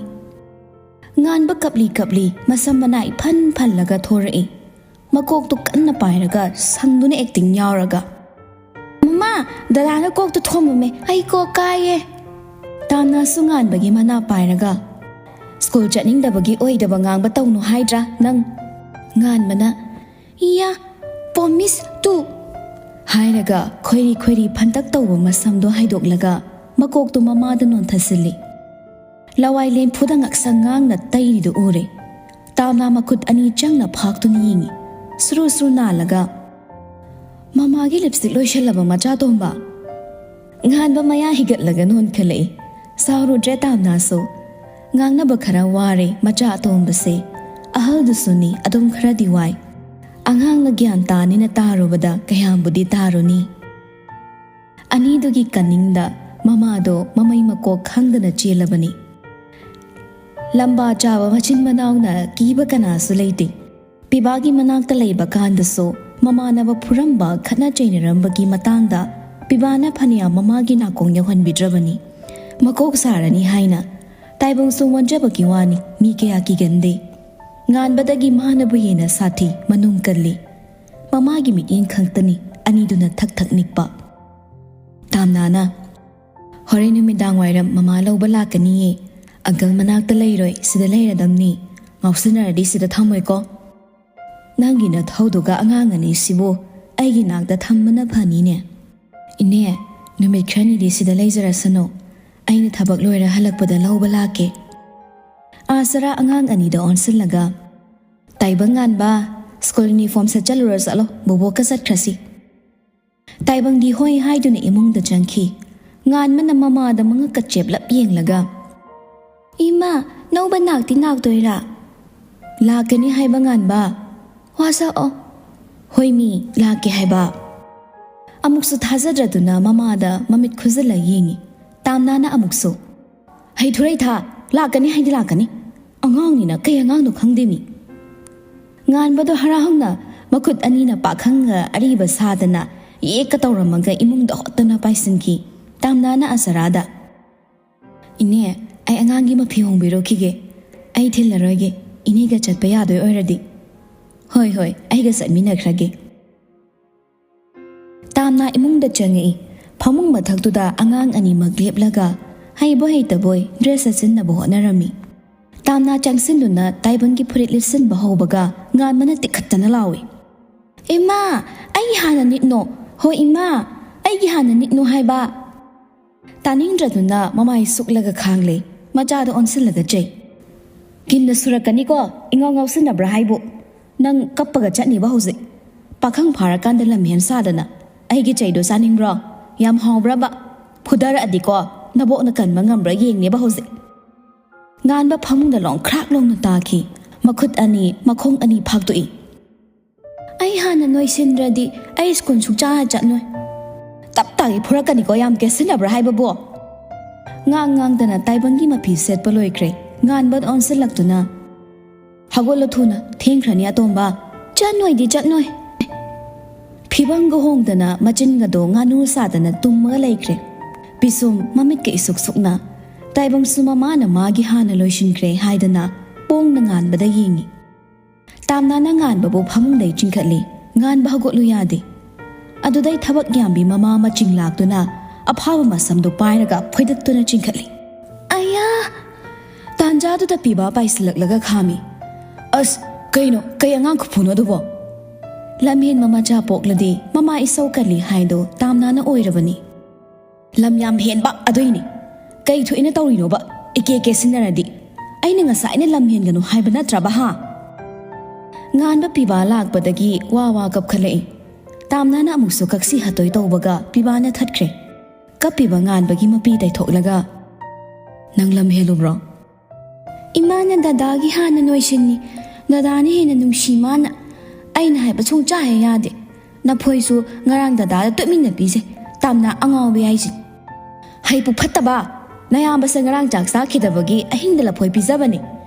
ꯉꯥꯟꯕ ꯀꯞꯂꯤ ꯀꯞꯂꯤ ꯃꯁꯝ ꯃꯅꯥ ꯏꯐꯟ ꯐꯜꯂꯒ ꯊꯣꯔꯛꯏ꯫ ꯃꯀꯣꯛꯇꯨ ꯀꯟꯅ ꯄꯥꯏꯔꯒ ꯁꯪꯗꯨꯅ ꯑꯦꯛꯇꯤꯡ ꯌꯥꯎꯔꯒ, "ꯃꯃꯥ, ꯗꯗꯥꯅ ꯀꯣꯛꯇ ꯊꯣꯝꯃꯝꯃꯦ, ꯑꯩ ꯀꯣꯛ ꯀꯥꯏꯌꯦ꯫ ꯇꯥꯝꯅꯥꯁꯨ ꯉꯥꯟꯕꯒꯤ ꯃꯅꯥ ꯄꯥꯏꯔꯒ, "ꯁ꯭ꯀꯨꯜ ꯆꯠꯅꯤꯡꯗꯕꯒꯤ ꯑꯣꯏꯗꯕ ꯉꯥꯡꯕ ꯇꯧꯅꯨ ꯍꯥꯏꯗ꯭ꯔꯥ ꯅꯪ?" ꯉꯥꯟꯕꯅ, "ꯏꯌꯥ, ꯄ꯭ꯔꯣꯃꯤꯁ ꯇꯨ!" ꯍꯥꯏꯔꯒ ꯈꯣꯏꯔꯤ ꯈꯣꯏꯔꯤ ꯐꯟꯇꯛ ꯇꯧꯕ ꯃꯁꯝꯗꯣ ꯍꯥꯏꯗꯣꯛꯂꯒ ꯃꯀꯣꯛꯇꯣ ꯃꯃꯥꯗ ꯅꯣꯟꯊꯁꯤꯜꯂꯤ꯫ ꯂꯋꯥꯏ ꯂꯦꯝꯐꯨꯗ ꯉꯛꯁꯪ ꯉꯥꯡꯅ ꯇꯩꯔꯤꯗꯨ ꯎꯔꯦ꯫ ꯇꯥꯝꯅꯥ ꯃꯈꯨꯠ ꯑꯅꯤ ꯆꯪꯅ ꯐꯥꯛꯇꯨꯅ ꯌꯦꯡꯉꯤ꯫ ꯁꯨꯔꯨ ꯁꯨꯔꯨ ꯅꯥꯜꯂꯒ, "ꯃꯃꯥꯒꯤ ꯂꯤꯞꯁꯇꯤꯛ ꯂꯣꯏꯁꯤꯜꯂꯕ ꯃꯆꯥ ꯇꯣꯝꯕ?" ꯉꯥꯟꯕ ꯃꯌꯥ ꯍꯤꯒꯠꯂꯒ ꯅꯣꯟꯈꯠꯂꯛꯏ꯫ ꯁꯥꯎꯔꯨꯗ꯭ꯔꯦ ꯇꯥꯝꯅꯥꯁꯨ꯫ ꯉꯥꯡꯅꯕ ꯈꯔ ꯋꯥꯔꯦ ꯃꯆꯥ ꯑꯇꯣꯝꯕꯁꯦ꯫ ꯑꯍꯜꯗꯨꯁꯨꯅꯤ, ꯑꯗꯨꯝ ꯈꯔꯗꯤ ꯋꯥꯏ꯫ ꯑꯉꯥꯡꯅ ꯒ꯭ꯌꯥꯟ ꯇꯥꯅꯤꯅ ꯇꯥꯔꯨꯕꯗ ꯀꯌꯥꯝꯕꯨꯗꯤ ꯇꯥꯔꯨꯅꯤ꯫ ꯑꯅꯤꯗꯨꯒꯤ ꯀꯅꯤꯡꯗ ꯃꯃꯥꯗꯣ ꯃꯃꯩ ꯃꯀꯣꯛ ꯈꯪꯗꯅ ꯆꯦꯜꯂꯕꯅꯤ꯫ ꯂꯝꯕꯥ ꯆꯥꯕ ꯃꯆꯤꯟ ꯃꯅꯥꯎꯅ ꯀꯤꯕ ꯀꯅꯥꯁꯨ ꯂꯩꯇꯦ꯫ ꯄꯤꯕꯥꯒꯤ ꯃꯅꯥꯛꯇ ꯂꯩꯕ ꯀꯥꯟꯗꯁꯨ ꯃꯃꯥꯟꯅꯕ ꯐꯨꯔꯝꯕ, ꯈꯠꯅ ꯆꯩꯅꯔꯝꯕꯒꯤ ꯃꯇꯥꯡꯗ ꯄꯤꯕꯥꯅ ꯐꯅꯌꯥꯝ ꯃꯃꯥꯒꯤ ꯅꯥꯀꯣꯡ ꯌꯧꯍꯟꯕꯤꯗ꯭ꯔꯕꯅꯤ꯫ ꯃꯀꯣꯛ ꯁꯥꯔꯅꯤ ꯍꯥꯏꯅ꯫ ꯇꯥꯏꯕꯪꯁꯨ ꯑꯣꯟꯖꯕꯒꯤ ꯋꯥꯅꯤ, ꯃꯤ ꯀꯌꯥ ꯀꯤꯒꯟꯗꯦ꯫ ꯉꯥꯟꯕꯗꯒꯤ ꯃꯥꯅꯕꯨ ꯍꯦꯟꯅ ꯁꯥꯊꯤ, ꯃꯅꯨꯡ ꯀꯜꯂꯤ꯫ ꯃꯃꯥꯒꯤ ꯃꯤꯠꯌꯦꯡ ꯈꯛꯇꯅꯤ ꯑꯅꯤꯗꯨꯅ ꯊꯛ ꯊꯛ ꯅꯤꯛꯄ꯫ ꯇꯥꯝꯅꯥꯅ, "ꯍꯣꯔꯦꯟ ꯅꯨꯃꯤꯗꯥꯡ ꯋꯥꯏꯔꯝ ꯃꯃꯥ ꯂꯧꯕ ꯂꯥꯛꯀꯅꯤꯌꯦ꯫ ꯑꯪꯀꯜ ꯃꯅꯥꯛꯇ ꯂꯩꯔꯣꯏ, ꯁꯤꯗ ꯂꯩꯔꯗꯝꯅꯤ꯫ ꯉꯥꯎꯁꯤꯟꯅꯔꯗꯤ ꯁꯤꯗ ꯊꯝꯃꯣꯏꯀꯣ?" "ꯅꯪꯒꯤ ꯅꯊꯧꯗꯨꯒ ꯑꯉꯥꯡ ꯑꯅꯤꯁꯤꯕꯨ ꯑꯩꯒꯤ ꯅꯥꯛꯇ ꯊꯝꯕꯅ ꯐꯅꯤꯅꯦ꯫" "ꯏꯅꯦ, ꯅꯨꯃꯤꯠ ꯈꯔꯅꯤꯗꯤ ꯁꯤꯗ ꯂꯩꯖꯔꯁꯅꯨ꯫ ꯑꯩꯅ ꯊꯕꯛ ꯂꯣꯏꯔ ꯍꯜꯂꯛꯄꯗ ꯂꯧꯕ ꯂꯥꯛꯀꯦ꯫" ꯑꯥꯁꯔꯥ ꯑꯉꯥꯡ ꯑꯅꯤꯗ ꯑꯣꯟꯁꯤꯜꯂꯒ, "ꯇꯥꯏꯕꯪ ꯉꯥꯟꯕ, ꯁ꯭ꯀꯨꯜ ꯌꯨꯅꯤꯐꯣꯔꯝ ꯁꯦꯠꯆꯜꯂꯨꯔ ꯆꯠꯂꯣ, ꯕꯣꯕꯣꯛꯀ ꯆꯠꯈ꯭ꯔꯁꯤ꯫" ꯇꯥꯏꯕꯪꯗꯤ ꯍꯣꯏ ꯍꯥꯏꯗꯨꯅ ꯏꯃꯨꯡꯗ ꯆꯪꯈꯤ꯫ ꯉꯥꯟꯕꯅ ꯃꯃꯥꯗ ꯃꯉꯛꯀ ꯆꯦꯞꯂꯞ ꯌꯦꯡꯂꯒ, "ꯏꯃꯥ, ꯅꯧꯕ ꯅꯥꯛꯇꯤ ꯅꯥꯛꯇꯣꯏꯔꯥ?" "ꯂꯥꯛꯀꯅꯤ ꯍꯥꯏꯕ ꯉꯥꯟꯕ꯫ ꯋꯥ ꯁꯛꯑꯣ꯫" "ꯍꯣꯏ ꯃꯤ, ꯂꯥꯛꯀꯦ ꯍꯥꯏꯕ꯫" ꯑꯃꯨꯛꯁꯨ ꯊꯥꯖꯗ꯭ꯔꯗꯨꯅ ꯃꯃꯥꯗ ꯃꯃꯤꯠ ꯈꯨꯖꯤꯜꯂ ꯌꯦꯡꯉꯤ꯫ ꯇꯥꯝꯅꯥꯅ ꯑꯃꯨꯛꯁꯨ, "ꯍꯩꯊꯨꯔꯩ ꯊꯥ, ꯂꯥꯛꯀꯅꯤ ꯍꯥꯏꯗꯤ ꯂꯥꯛꯀꯅꯤ꯫ ꯑꯉꯥꯡꯅꯤꯅ ꯀꯩ ꯑꯉꯥꯡꯅꯣ ꯈꯪꯗꯦ ꯃꯤ꯫" ꯉꯥꯟꯕꯗꯣ ꯍꯔꯥꯎꯅ ꯃꯈꯨꯠ ꯑꯅꯤꯅ ꯄꯥꯈꯪꯒ ꯑꯔꯤꯕ ꯁꯥꯗꯅ ꯌꯦꯛꯀ ꯇꯧꯔꯝꯃꯒ ꯏꯃꯨꯡꯗ ꯍꯣꯠꯇꯅ ꯄꯥꯏꯁꯤꯟꯈꯤ꯫ ꯇꯥꯝꯅꯥꯅ ꯑꯁꯔꯥꯗ, "ꯏꯅꯦ, ꯑꯩ ꯑꯉꯥꯡꯒꯤ ꯃꯐꯤ ꯍꯣꯡꯕꯤꯔꯨꯈꯤꯒꯦ꯫ ꯑꯩ ꯊꯤꯜꯂꯔꯣꯏꯒꯦ, ꯏꯅꯦꯒ ꯆꯠꯄ ꯌꯥꯗꯣꯏ ꯑꯣꯏꯔꯗꯤ꯫" "ꯍꯣꯏ, ꯍꯣꯏ, ꯑꯩꯒ ꯆꯠꯃꯤꯟꯅꯈ꯭ꯔꯒꯦ꯫" ꯇꯥꯝ ꯇꯥꯝꯅꯥ ꯏꯃꯨꯡꯗ ꯆꯪꯉꯛꯏ꯫ ꯐꯃꯨꯡ ꯃꯊꯛꯇꯨꯗ ꯑꯉꯥꯡ ꯑꯅꯤꯃꯛ ꯂꯦꯞꯂꯒ ꯍꯩꯕꯣꯏ ꯍꯩꯇꯕꯣꯏ ꯗ꯭ꯔꯦꯁ ꯆꯠꯁꯤꯟꯅꯕ ꯍꯣꯠꯅꯔꯝꯃꯤ꯫ ꯇꯥꯝꯅꯥ ꯆꯪꯁꯤꯜꯂꯨꯅ ꯇꯥꯏꯕꯪꯒꯤ ꯐꯨꯔꯤꯠ ꯂꯤꯠꯁꯤꯟꯕ ꯍꯧꯕꯒ ꯉꯥꯟꯕꯅ ꯇꯤꯛꯈꯠꯇꯅ ꯂꯥꯎꯏ, "ꯏꯃꯥ, ꯑꯩꯒꯤ ꯍꯥꯟꯅ ꯅꯤꯠꯅꯣ! ꯍꯣꯏ ꯏꯃꯥ, ꯑꯩꯒꯤ ꯍꯥꯟꯅ ꯅꯤꯠꯅꯣ ꯍꯥꯏꯕ!" ꯇꯥꯅꯤꯡꯗ꯭ꯔꯗꯨꯅ ꯃꯃꯥꯏ ꯁꯨꯛꯂꯒ ꯈꯥꯡꯂꯦ꯫ ꯃꯆꯥꯗ ꯑꯣꯟꯁꯤꯜꯂꯒ ꯆꯩ, "ꯀꯤꯟꯅ ꯁꯨꯔꯛꯀꯅꯤꯀꯣ, ꯏꯉꯥꯎ ꯉꯥꯎꯁꯤꯟꯅꯕ꯭ꯔꯥ ꯍꯥꯏꯕꯨ? ꯅꯪ ꯀꯞꯄꯒ ꯆꯠꯅꯤꯕ ꯍꯧꯖꯤꯛ? ꯄꯥꯈꯪ ꯐꯥꯔꯀꯥꯟꯗ ꯂꯝꯍꯦꯟ ꯁꯥꯗꯅ ꯑꯩꯒꯤ ꯆꯩꯗꯣ ꯆꯥꯅꯤꯡꯕ꯭ꯔꯣ? ꯌꯥꯝ ꯍꯥꯎꯕ꯭ꯔꯕ? ꯐꯨꯗꯔꯛꯑꯗꯤꯀꯣ, ꯅꯕꯣꯛꯅ ꯀꯟꯕ ꯉꯝꯕ꯭ꯔꯥ ꯌꯦꯡꯅꯦꯕ ꯍꯧꯖꯤꯛ!" ꯉꯥꯟꯕ ꯐꯃꯨꯡꯗ ꯂꯣꯡꯈ꯭ꯔꯥꯛ ꯂꯣꯡꯅ ꯇꯥꯈꯤ꯫ ꯃꯈꯨꯠ ꯑꯅꯤ, ꯃꯈꯣꯡ ꯑꯅꯤ ꯐꯥꯛꯇꯣꯛꯏ꯫ "ꯑꯩ ꯍꯥꯟꯅ ꯅꯣꯏꯁꯤꯟꯗ꯭ꯔꯗꯤ ꯑꯩ ꯁ꯭ꯀꯨꯜ ꯁꯨꯡꯆꯥ ꯆꯠꯂꯣꯏ꯫ ꯇꯞ ꯇꯥꯒꯩ ꯐꯨꯔꯛꯀꯅꯤꯀꯣ, ꯌꯥꯝ ꯀꯦꯁꯤꯟꯅꯕ꯭ꯔꯥ ꯍꯥꯏꯕꯕꯨ?" ꯉꯥꯡ ꯉꯥꯡꯗꯅ ꯇꯥꯏꯕꯪꯒꯤ ꯃꯐꯤ ꯁꯦꯠꯄ ꯂꯣꯏꯈ꯭ꯔꯦ꯫ ꯉꯥꯟꯕꯗ ꯑꯣꯟꯁꯤꯜꯂꯛꯇꯨꯅ, "ꯍꯧꯒꯠꯂꯣ ꯊꯨꯅ, ꯊꯦꯡꯈ꯭ꯔꯅꯤ ꯑꯇꯣꯝꯕ!" "ꯆꯠꯅꯣꯏꯗꯤ ꯆꯠꯅꯣꯏ!" ꯐꯤꯕꯝꯒ ꯍꯣꯡꯗꯅ ꯃꯆꯤꯟꯒꯗꯣ ꯉꯥꯅꯨ ꯁꯥꯗꯅ ꯇꯨꯝꯃꯒ ꯂꯩꯈ꯭ꯔꯦ꯫ ꯄꯤꯁꯨꯝ ꯃꯃꯤꯠꯀ ꯏꯁꯨꯛ ꯁꯨꯛꯅ꯫ ꯇꯥꯏꯕꯪꯁꯨ ꯃꯃꯥꯅ ꯃꯥꯒꯤ ꯍꯥꯟꯅ ꯂꯣꯏꯁꯤꯟꯈ꯭ꯔꯦ ꯍꯥꯏꯗꯅ ꯄꯣꯡꯅ ꯉꯥꯟꯕꯗ ꯌꯦꯡꯉꯤ꯫ ꯇꯥꯝꯅꯥꯅ ꯉꯥꯟꯕꯕꯨ ꯐꯃꯨꯡꯗꯩ ꯆꯤꯡꯈꯠꯂꯤ꯫ ꯉꯥꯟꯕ ꯍꯧꯒꯠꯂꯨ ꯌꯥꯗꯦ꯫ ꯑꯗꯨꯗꯩ ꯊꯕꯛ ꯌꯥꯝꯕꯤ ꯃꯃꯥ ꯃꯆꯤꯡ ꯂꯥꯛꯇꯨꯅ ꯑꯐꯥꯕ ꯃꯁꯝꯗꯨ ꯄꯥꯏꯔꯒ ꯐꯣꯏꯗꯠꯇꯨꯅ ꯆꯤꯡꯈꯠꯂꯤ꯫ "ꯑꯌꯥ!" ꯇꯥꯟꯖꯥꯗꯨꯗ ꯄꯤꯕꯥ ꯄꯥꯏꯁꯤꯜꯂꯛꯂꯒ ꯈꯥꯝꯃꯤ꯫ "ꯑꯁ, ꯀꯩꯅꯣ, ꯀꯩ ꯑꯉꯥꯡ ꯈꯨꯐꯨꯅꯣ ꯑꯗꯨꯕꯣ?" ꯂꯝꯍꯦꯟꯕ ꯃꯆꯥ ꯄꯣꯛꯂꯗꯤ ꯃꯃꯥ ꯏꯁꯧ ꯀꯜꯂꯤ ꯍꯥꯏꯗꯣ ꯇꯥꯝꯅꯥꯅ ꯑꯣꯏꯔꯕꯅꯤ꯫ "ꯂꯝ ꯌꯥꯝ ꯍꯦꯟꯕ ꯑꯗꯨꯏꯅꯤ꯫ ꯀꯩ ꯊꯣꯛꯏꯅ ꯇꯧꯔꯤꯅꯣꯕ? ꯏꯀꯦ ꯀꯦ ꯁꯤꯟꯅꯔꯗꯤ꯫ ꯑꯩꯅ ꯉꯁꯥꯏꯅ ꯂꯝ ꯍꯦꯟꯒꯅꯨ ꯍꯥꯏꯕ ꯅꯠꯇ꯭ꯔꯕ, ꯍꯥ?" ꯉꯥꯟꯕ ꯄꯤꯕꯥ ꯂꯥꯛꯄꯗꯒꯤ ꯋꯥ ꯋꯥ ꯀꯞꯈꯠꯂꯛꯏ꯫ ꯇꯥꯝꯅꯥꯅ ꯑꯃꯨꯛꯁꯨ ꯀꯛꯁꯤ ꯍꯥꯠꯇꯣꯏ ꯇꯧꯕꯒ ꯄꯤꯕꯥꯅ ꯊꯠꯈ꯭ꯔꯦ꯫ ꯀꯞꯄꯤꯕ ꯉꯥꯟꯕꯒꯤ ꯃꯄꯤ ꯇꯩꯊꯣꯛꯂꯒ, "ꯅꯪ ꯂꯝ ꯍꯦꯜꯂꯨꯕ꯭ꯔꯣ?" "ꯏꯃꯥꯅ ꯗꯗꯥꯒꯤ ꯍꯥꯟꯅ ꯅꯣꯏꯁꯤꯟꯅꯤ꯫ ꯗꯗꯥꯅ ꯍꯦꯟꯅ ꯅꯨꯡꯁꯤ ꯃꯥꯅ꯫ ꯑꯩꯅ ꯍꯥꯏꯕ ꯁꯨꯡꯆꯥ ꯍꯦꯛ ꯌꯥꯗꯦ꯫ ꯅꯐꯣꯏꯁꯨ ꯉꯔꯥꯡ ꯗꯗꯥꯗ ꯇꯨꯃꯤꯟꯅ ꯄꯤꯖꯩ꯫ ꯇꯥꯝꯅꯥ ꯑꯉꯥꯎꯕꯤ ꯍꯥꯏꯁꯤ꯫ ꯍꯩ ꯄꯨꯛ ꯐꯠꯇꯕ! ꯅꯌꯥꯝꯕꯁꯦ ꯉꯔꯥꯡ ꯆꯥꯛ ꯆꯥꯈꯤꯗꯕꯒꯤ ꯑꯍꯤꯡꯗ ꯂꯐꯣꯏ ꯄꯤꯖꯕꯅꯤ꯫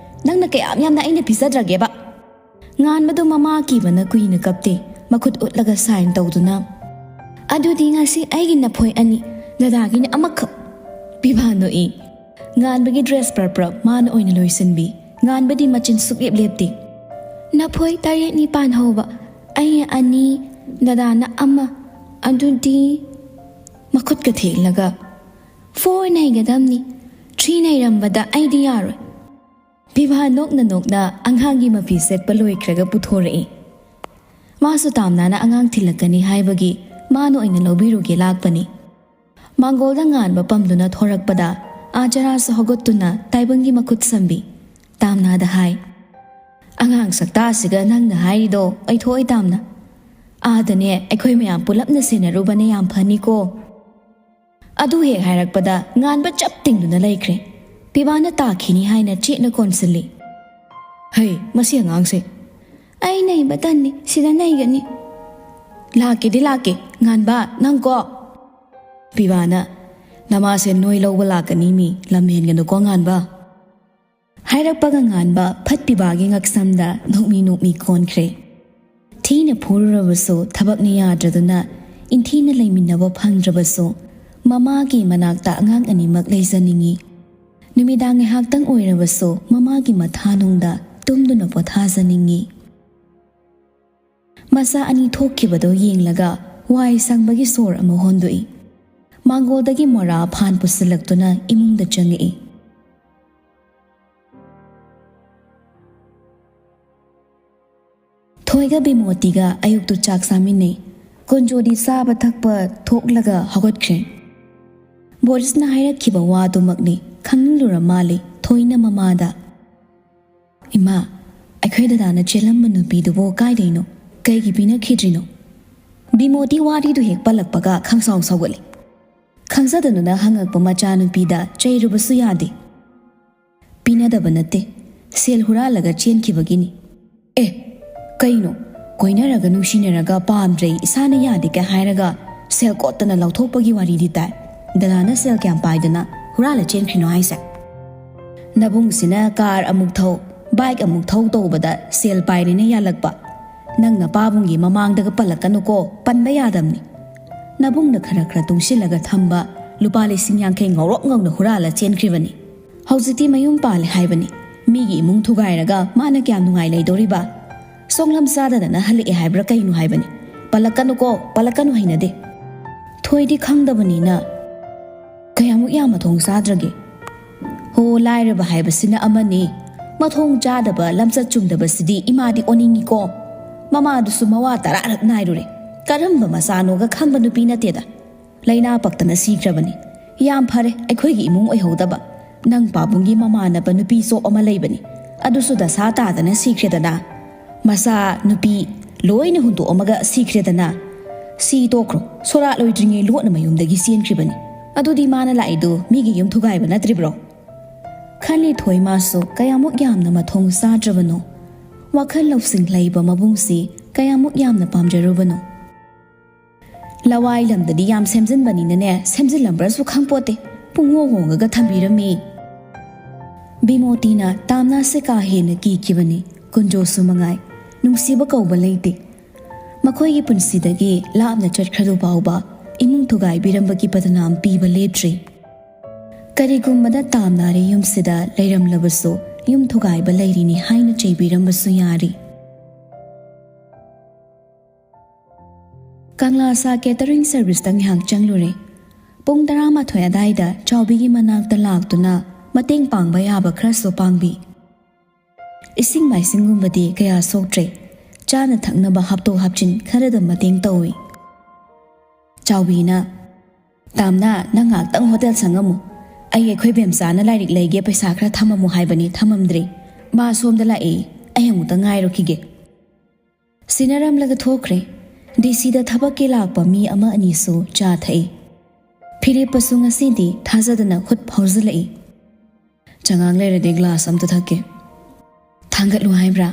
ꯅꯪꯅ ꯀꯌꯥꯝ ꯌꯥꯝꯅ ꯑꯩꯅ ꯄꯤꯖꯗ꯭ꯔꯒꯦꯕ?" ꯉꯥꯟꯕꯗꯣ ꯃꯃꯥ ꯀꯤꯕꯅ ꯀꯨꯏꯅ ꯀꯞꯇꯦ꯫ ꯃꯈꯨꯠ ꯎꯠꯂꯒ ꯁꯥꯏꯟ ꯇꯧꯗꯨꯅ, "ꯑꯗꯨꯗꯤ ꯉꯁꯤ ꯑꯩꯒꯤ ꯅꯐꯣꯏ ꯑꯅꯤ, ꯗꯗꯥꯒꯤꯅ ꯑꯃꯈꯛ꯫" ꯄꯤꯕꯥ ꯅꯣꯛꯏ꯫ ꯉꯥꯟꯕꯒꯤ ꯗ꯭ꯔꯦꯁ ꯄꯔꯞ ꯄꯔꯞ ꯃꯥꯅ ꯑꯣꯏꯅ ꯂꯣꯏꯁꯤꯟꯕꯤ꯫ ꯉꯥꯟꯕꯗꯤ ꯃꯆꯤꯟ ꯁꯨꯛꯂꯦꯞ ꯂꯦꯞꯇꯦ꯫ "ꯅꯐꯣꯏ ꯇꯔꯦꯠ ꯅꯤꯄꯥꯟ ꯍꯧꯕ, ꯑꯩꯅ ꯑꯅꯤ, ꯗꯗꯥꯅ ꯑꯃ, ꯑꯗꯨꯗꯤ ꯃꯈꯨꯠꯀ ꯊꯦꯛꯂꯒ, "Four ꯅꯩꯒꯗꯝꯅꯤ, three ꯅꯩꯔꯝꯕꯗ ꯑꯩꯗꯤ ꯌꯥꯔꯣꯏ"꯫ ꯕꯤꯚꯥ ꯅꯣꯛꯅ ꯅꯣꯛꯅ ꯑꯉꯥꯡꯒꯤ ꯃꯐꯤ ꯁꯦꯠꯄ ꯂꯣꯏꯈ꯭ꯔꯒ ꯄꯨꯊꯣꯔꯛꯏ꯫ ꯃꯥꯁꯨ ꯇꯥꯝꯅꯥꯅ ꯑꯉꯥꯡ ꯊꯤꯜꯂꯛꯀꯅꯤ ꯍꯥꯏꯕꯒꯤ ꯃꯥꯅ ꯑꯣꯏꯅ ꯂꯧꯕꯤꯔꯨꯒꯦ ꯂꯥꯛꯄꯅꯤ꯫ ꯃꯥꯡꯒꯣꯜꯗ ꯉꯥꯟꯕ ꯄꯝꯗꯨꯅ ꯊꯣꯔꯛꯄꯗ ꯑꯥ ꯆꯔꯥꯁꯨ ꯍꯧꯒꯠꯇꯨꯅ ꯇꯥꯏꯕꯪꯒꯤ ꯃꯈꯨꯠ ꯁꯝꯕꯤ꯫ ꯇꯥꯝꯅꯥꯗ ꯍꯥꯏ, "ꯑꯉꯥꯡ ꯁꯛꯇꯥꯁꯤꯒ ꯅꯪꯅ ꯍꯥꯏꯔꯤꯗꯣ ꯑꯣꯏꯊꯣꯛꯑꯣꯏ ꯇꯥꯝꯅ꯫ ꯑꯥꯗꯅꯦ ꯑꯩꯈꯣꯏ ꯃꯌꯥꯝ ꯄꯨꯂꯞꯅ ꯁꯦꯟꯅꯔꯨꯕꯅ ꯌꯥꯝ ꯐꯅꯤꯀꯣ"꯫ ꯑꯗꯨ ꯍꯦꯛ ꯍꯥꯏꯔꯛꯄꯗ ꯉꯥꯟꯕ ꯆꯞ ꯇꯤꯡꯗꯨꯅ ꯂꯩꯈ꯭ꯔꯦ꯫ ꯄꯤꯕꯥꯅ ꯇꯥꯈꯤꯅꯤ ꯍꯥꯏꯅ ꯆꯦꯠꯅ ꯀꯣꯟꯁꯤꯜꯂꯤ꯫ "ꯍꯩ, ꯃꯁꯤ ꯑꯉꯥꯡꯁꯦ꯫ ꯑꯩ ꯅꯩꯕ ꯇꯟꯅꯤ, ꯁꯤꯗ ꯅꯩꯒꯅꯤ"꯫ "ꯂꯥꯛꯀꯦꯗꯤ ꯂꯥꯛꯀꯦ, ꯉꯥꯟꯕ, ꯅꯪꯀꯣ"꯫ ꯄꯤꯕꯥꯅ, "ꯅꯃꯥꯁꯦ ꯅꯣꯏ ꯂꯧꯕ ꯂꯥꯛꯀꯅꯤ ꯃꯤ, ꯂꯝ ꯍꯦꯟꯒꯅꯨꯀꯣ ꯉꯥꯟꯕ"꯫ ꯍꯥꯏꯔꯛꯄꯒ ꯉꯥꯟꯕ ꯐꯠ ꯄꯤꯕꯥꯒꯤ ꯉꯛꯁꯝꯗ ꯅꯣꯛꯃꯤ ꯅꯣꯛꯃꯤ ꯀꯣꯟꯈ꯭ꯔꯦ꯫ ꯊꯤꯅ ꯐꯨꯔꯨꯔꯕꯁꯨ ꯊꯕꯛꯅ ꯌꯥꯗ꯭ꯔꯗꯨꯅ ꯏꯟꯊꯤꯅ ꯂꯩꯃꯤꯟꯅꯕ ꯐꯪꯗ꯭ꯔꯕꯁꯨ ꯃꯃꯥꯒꯤ ꯃꯅꯥꯛꯇ ꯑꯉꯥꯡ ꯑꯅꯤꯃꯛ ꯂꯩꯖꯅꯤꯡꯏ꯫ ꯅꯨꯃꯤꯗꯥꯡ ꯉꯥꯏꯍꯥꯛꯇꯪ ꯑꯣꯏꯔꯕꯁꯨ ꯃꯃꯥꯒꯤ ꯃꯊꯥꯅꯨꯡꯗ ꯇꯨꯝꯗꯨꯅ ꯄꯣꯊꯥꯖꯅꯤꯡꯏ꯫ ꯃꯆꯥ ꯑꯅꯤ ꯊꯣꯛꯈꯤꯕꯗꯨ ꯌꯦꯡꯂꯒ ꯋꯥꯏ ꯁꯪꯕꯒꯤ ꯁꯣꯔ ꯑꯃ ꯍꯣꯟꯗꯣꯛꯏ꯫ ꯃꯥꯡꯒꯣꯜꯗꯒꯤ ꯃꯣꯔꯥ ꯐꯥꯟ ꯄꯨꯁꯤꯜꯂꯛꯇꯨꯅ ꯏꯃꯨꯡꯗ ꯆꯪꯉꯛꯏ꯫ ꯊꯣꯏꯒ ꯕꯤꯃꯣꯇꯤꯒ ꯑꯌꯨꯛꯇꯨ ꯆꯥꯛ ꯆꯥꯃꯤꯟꯅꯩ꯫ ꯀꯨꯟꯖꯣꯗꯤ ꯆꯥꯕ ꯊꯛꯄ ꯊꯣꯛꯂꯒ ꯍꯧꯒꯠꯈ꯭ꯔꯦ꯫ ꯕꯣꯔꯤꯁꯅ ꯍꯥꯏꯔꯛꯈꯤꯕ ꯋꯥꯗꯨꯃꯛꯅꯤ ꯈꯪꯅꯤꯡꯂꯨꯔ ꯃꯥꯜꯂꯤ ꯊꯣꯏꯅ ꯃꯃꯥꯗ꯫ "ꯏꯃꯥ, ꯑꯩꯈꯣꯏ ꯗꯗꯥꯅ ꯆꯦꯜꯂꯝꯕ ꯅꯨꯄꯤꯗꯨꯕꯨ ꯀꯥꯏꯗꯩꯅꯣ? ꯀꯩꯒꯤ ꯄꯤꯅꯈꯤꯗ꯭ꯔꯤꯅꯣ?" ꯕꯤꯃꯣꯇꯤ ꯋꯥꯔꯤꯗꯨ ꯍꯦꯛ ꯄꯜꯂꯛꯄꯒ ꯈꯪꯁꯥꯎ ꯁꯥꯎꯒꯠꯂꯤ꯫ ꯈꯪꯖꯗꯗꯨꯅ ꯍꯪꯉꯛꯄ ꯃꯆꯥꯅꯨꯄꯤꯗ ꯆꯩꯔꯨꯕꯁꯨ ꯌꯥꯗꯦ꯫ "ꯄꯤꯅꯗꯕ ꯅꯠꯇꯦ, ꯁꯦꯜ ꯍꯨꯔꯥꯜꯂꯒ ꯆꯦꯟꯈꯤꯕꯒꯤꯅꯤ"꯫ "ꯑꯦ, ꯀꯩꯅꯣ? ꯀꯣꯏꯅꯔꯒ ꯅꯨꯡꯁꯤꯅꯔꯒ ꯄꯥꯝꯗ꯭ꯔꯦ, ꯏꯁꯥꯅ ꯌꯥꯗꯦꯒ ꯍꯥꯏꯔꯒ ꯁꯦꯜ ꯀꯣꯠꯇꯅ ꯂꯧꯊꯣꯛꯄꯒꯤ ꯋꯥꯔꯤꯗꯤ ꯇꯥꯏ꯫ ꯗꯗꯥꯅ ꯁꯦꯜ ꯀꯌꯥꯝ ꯄꯥꯏꯗꯅ ꯍꯨꯔꯥꯜꯂ ꯆꯦꯟꯈ꯭ꯔꯤꯅꯣ ꯍꯥꯏꯁꯦ? ꯅꯕꯨꯡꯁꯤꯅ ꯀꯥꯔ ꯑꯃꯨꯛ ꯊꯧ, ꯕꯥꯏꯛ ꯑꯃꯨꯛ ꯊꯧ ꯇꯧꯕꯗ ꯁꯦꯜ ꯄꯥꯏꯔꯦꯅ ꯌꯥꯜꯂꯛꯄ꯫ ꯅꯪ ꯅꯄꯥꯕꯨꯡꯒꯤ ꯃꯃꯥꯡꯗꯒ ꯄꯜꯂꯛꯀꯅꯨꯀꯣ, ꯄꯟꯕ ꯌꯥꯗꯕꯅꯤ꯫ ꯅꯕꯨꯡꯅ ꯈꯔ ꯈꯔ ꯇꯨꯡꯁꯤꯜꯂꯒ ꯊꯝꯕ ꯂꯨꯄꯥ ꯂꯤꯁꯤꯡ ꯌꯥꯡꯈꯩ ꯉꯧꯔꯣꯛ ꯉꯧꯅ ꯍꯨꯔꯥꯜꯂ ꯆꯦꯟꯈ꯭ꯔꯤꯕꯅꯤ꯫ ꯍꯧꯖꯤꯛꯇꯤ ꯃꯌꯨꯝ ꯄꯥꯜꯂꯦ ꯍꯥꯏꯕꯅꯤ꯫ ꯃꯤꯒꯤ ꯏꯃꯨꯡ ꯊꯨꯒꯥꯏꯔꯒ ꯃꯥꯅ ꯀꯌꯥꯝ ꯅꯨꯡꯉꯥꯏ ꯂꯩꯗꯧꯔꯤꯕ? ꯁꯣꯛꯂꯝ ꯆꯥꯗꯗꯅ ꯍꯜꯂꯛꯑꯦ ꯍꯥꯏꯕ꯭ꯔꯥ ꯀꯩꯅꯣ ꯍꯥꯏꯕꯅꯤ꯫ "ꯄꯜꯂꯛꯀꯅꯨꯀꯣ, ꯄꯜꯂꯛꯀꯅꯨ, ꯍꯩꯅꯗꯦ꯫ ꯊꯣꯏꯗꯤ ꯈꯪꯗꯕꯅꯤꯅ ꯀꯌꯥꯃꯨꯛ ꯌꯥꯝ ꯃꯊꯣꯡ ꯆꯥꯗ꯭ꯔꯒꯦ? ꯍꯣ, ꯂꯥꯏꯔꯕ ꯍꯥꯏꯕꯁꯤꯅ ꯑꯃꯅꯤ, ꯃꯊꯣꯡ ꯆꯥꯗꯕ, ꯂꯝꯆꯠ ꯆꯨꯝꯗꯕꯁꯤꯗꯤ ꯏꯃꯥꯗꯤ ꯑꯣꯟꯅꯤꯡꯉꯤꯀꯣ꯫ ꯃꯃꯥꯗꯨꯁꯨ ꯃꯋꯥ ꯇꯔꯥꯔꯛ ꯅꯥꯏꯔꯨꯔꯦ꯫ ꯀꯔꯝꯕ ꯃꯆꯥꯅꯣꯒ ꯈꯪꯕ ꯅꯨꯄꯤ ꯅꯠꯇꯦꯗ꯫ ꯂꯥꯏꯅꯥ ꯄꯛꯇꯅ ꯁꯤꯈ꯭ꯔꯕꯅꯤ꯫ ꯌꯥꯝ ꯐꯔꯦ ꯑꯩꯈꯣꯏꯒꯤ ꯏꯃꯨꯡ ꯑꯣꯏꯍꯧꯗꯕ꯫ ꯅꯪ ꯄꯥꯕꯨꯡꯒꯤ ꯃꯃꯥꯟꯅꯕ ꯅꯨꯄꯤ ꯆꯣꯞ ꯑꯃ ꯂꯩꯕꯅꯤ, ꯑꯗꯨꯁꯨ ꯗꯁꯥ ꯇꯥꯗꯅ ꯁꯤꯈ꯭ꯔꯦꯗꯅ꯫ ꯃꯆꯥ ꯅꯨꯄꯤ ꯂꯣꯏꯅ ꯍꯨꯟꯗꯣꯛꯑꯝꯃꯒ ꯁꯤꯈ꯭ꯔꯦꯗꯅ꯫ ꯁꯤ ꯇꯣꯛꯈ꯭ꯔꯣ, ꯁꯣꯔꯥꯠ ꯂꯣꯏꯗ꯭ꯔꯤꯉꯩ ꯂꯣꯠꯅ ꯃꯌꯨꯝꯗꯒꯤ ꯆꯦꯟꯈ꯭ꯔꯤꯕꯅꯤ꯫ ꯑꯗꯨꯗꯤ ꯃꯥꯅ ꯂꯥꯛꯏꯗꯨ ꯃꯤꯒꯤ ꯌꯨꯝ ꯊꯨꯒꯥꯏꯕ ꯅꯠꯇ꯭ꯔꯤꯕ꯭ꯔꯣ?" ꯈꯜꯂꯤ ꯊꯣꯏ ꯃꯥꯁꯨ ꯀꯌꯥꯃꯨꯛ ꯌꯥꯝꯅ ꯃꯊꯣꯡ ꯆꯥꯗ꯭ꯔꯕꯅꯣ꯫ ꯋꯥꯈꯜ ꯂꯧꯁꯤꯡ ꯂꯩꯕ ꯃꯕꯨꯡꯁꯤ ꯀꯌꯥꯃꯨꯛ ꯌꯥꯝꯅ ꯄꯥꯝꯖꯔꯨꯕꯅꯣ꯫ ꯂꯋꯥꯏ ꯂꯝꯗꯗꯤ ꯌꯥꯝ ꯁꯦꯝꯖꯤꯟꯕꯅꯤꯅꯅꯦ, ꯁꯦꯝꯖꯤꯜꯂꯝꯕ꯭ꯔꯁꯨ ꯈꯪꯄꯣꯠꯇꯦ, ꯄꯨꯡꯍꯣꯡ ꯍꯣꯡꯉꯒ ꯊꯝꯕꯤꯔꯝꯃꯤ꯫ ꯕꯤꯃꯣꯇꯤꯅ ꯇꯥꯝꯅꯥꯁꯦ ꯀꯥ ꯍꯦꯟꯅ ꯀꯤꯈꯤꯕꯅꯤ꯫ ꯀꯨꯟꯖꯣꯁꯨ ꯃꯉꯥꯏ, ꯅꯨꯡꯁꯤꯕ ꯀꯧꯕ ꯂꯩꯇꯦ꯫ ꯃꯈꯣꯏꯒꯤ ꯄꯨꯟꯁꯤꯗꯒꯤ ꯂꯥꯞꯅ ꯆꯠꯈ꯭ꯔꯗꯨ ꯐꯥꯎꯕ ꯏꯃꯨꯡ ꯊꯨꯒꯥꯏꯕꯤꯔꯝꯕꯒꯤ ꯕꯗꯅꯥꯝ ꯄꯤꯕ ꯂꯦꯞꯇ꯭ꯔꯤ꯫ ꯀꯔꯤꯒꯨꯝꯕꯗ ꯇꯥꯝꯅꯥꯔꯤ ꯌꯨꯝꯁꯤꯗ ꯂꯩꯔꯝꯂꯕꯁꯨ ꯌꯨꯝ ꯊꯨꯒꯥꯏꯕ ꯂꯩꯔꯤꯅꯤ ꯍꯥꯏꯅ ꯆꯩꯕꯤꯔꯝꯕꯁꯨ ꯌꯥꯔꯤ꯫ ꯀꯪꯂꯥ ꯁꯥ ꯀꯦꯇꯔꯤꯡ ꯁꯔꯚꯤꯁꯇ ꯉꯥꯏꯍꯥꯛ ꯆꯪꯂꯨꯔꯦ꯫ ꯄꯨꯡ ꯇꯔꯥꯃꯥꯊꯣꯏ ꯑꯗꯥꯏꯗ ꯆꯥꯎꯕꯤꯒꯤ ꯃꯅꯥꯛꯇ ꯂꯥꯛꯇꯨꯅ ꯃꯇꯦꯡ ꯄꯥꯡꯕ ꯌꯥꯕ ꯈꯔꯁꯨ ꯄꯥꯡꯕꯤ꯫ ꯏꯁꯤꯡ ꯃꯥꯏꯁꯤꯡꯒꯨꯝꯕꯗꯤ ꯀꯌꯥ ꯁꯣꯛꯇ꯭ꯔꯦ꯫ ꯆꯥꯅ ꯊꯛꯅꯕ ꯍꯥꯞꯇꯣꯛ ꯍꯥꯞꯆꯤꯟ ꯈꯔꯗ ꯃꯇꯦꯡ ꯇꯧꯏ꯫ ꯆꯥꯎꯕꯤꯅ, "ꯇꯥꯝꯅ, ꯅꯪ ꯉꯥꯏꯍꯥꯛꯇꯪ ꯍꯣꯇꯦꯜ ꯁꯪꯉꯝꯃꯨ꯫ ꯑꯩ ꯑꯩꯈꯣꯏ ꯕꯦꯝꯆꯥꯅ ꯂꯥꯏꯔꯤꯛ ꯂꯩꯒꯦ ꯄꯩꯁꯥ ꯈꯔ ꯊꯝꯃꯝꯃꯨ ꯍꯥꯏꯕꯅꯤ, ꯊꯝꯃꯝꯗ꯭ꯔꯤ꯫ ꯃꯥ ꯁꯣꯝꯗ ꯂꯥꯛꯏ, ꯑꯩ ꯑꯃꯨꯛꯇ ꯉꯥꯏꯔꯨꯈꯤꯒꯦ"꯫ ꯁꯤꯟꯅꯔꯝꯂꯒ ꯊꯣꯛꯈ꯭ꯔꯦ꯫ ꯗꯤ ꯁꯤꯗ ꯊꯕꯛꯀꯤ ꯂꯥꯛꯄ ꯃꯤ ꯑꯃ ꯑꯅꯤꯁꯨ ꯆꯥ ꯊꯛꯏ꯫ ꯐꯤꯔꯦꯞꯄꯁꯨ ꯉꯁꯤꯗꯤ ꯊꯥꯖꯗꯅ ꯈꯨꯠ ꯐꯥꯎꯖꯤꯜꯂꯛꯏ꯫ "ꯆꯉꯥꯡ ꯂꯩꯔꯗꯤ ꯒ꯭ꯂꯥꯁ ꯑꯝꯇ ꯊꯛꯀꯦ꯫ ꯊꯥꯡꯒꯠꯂꯨ ꯍꯥꯏꯕ꯭ꯔꯥ?"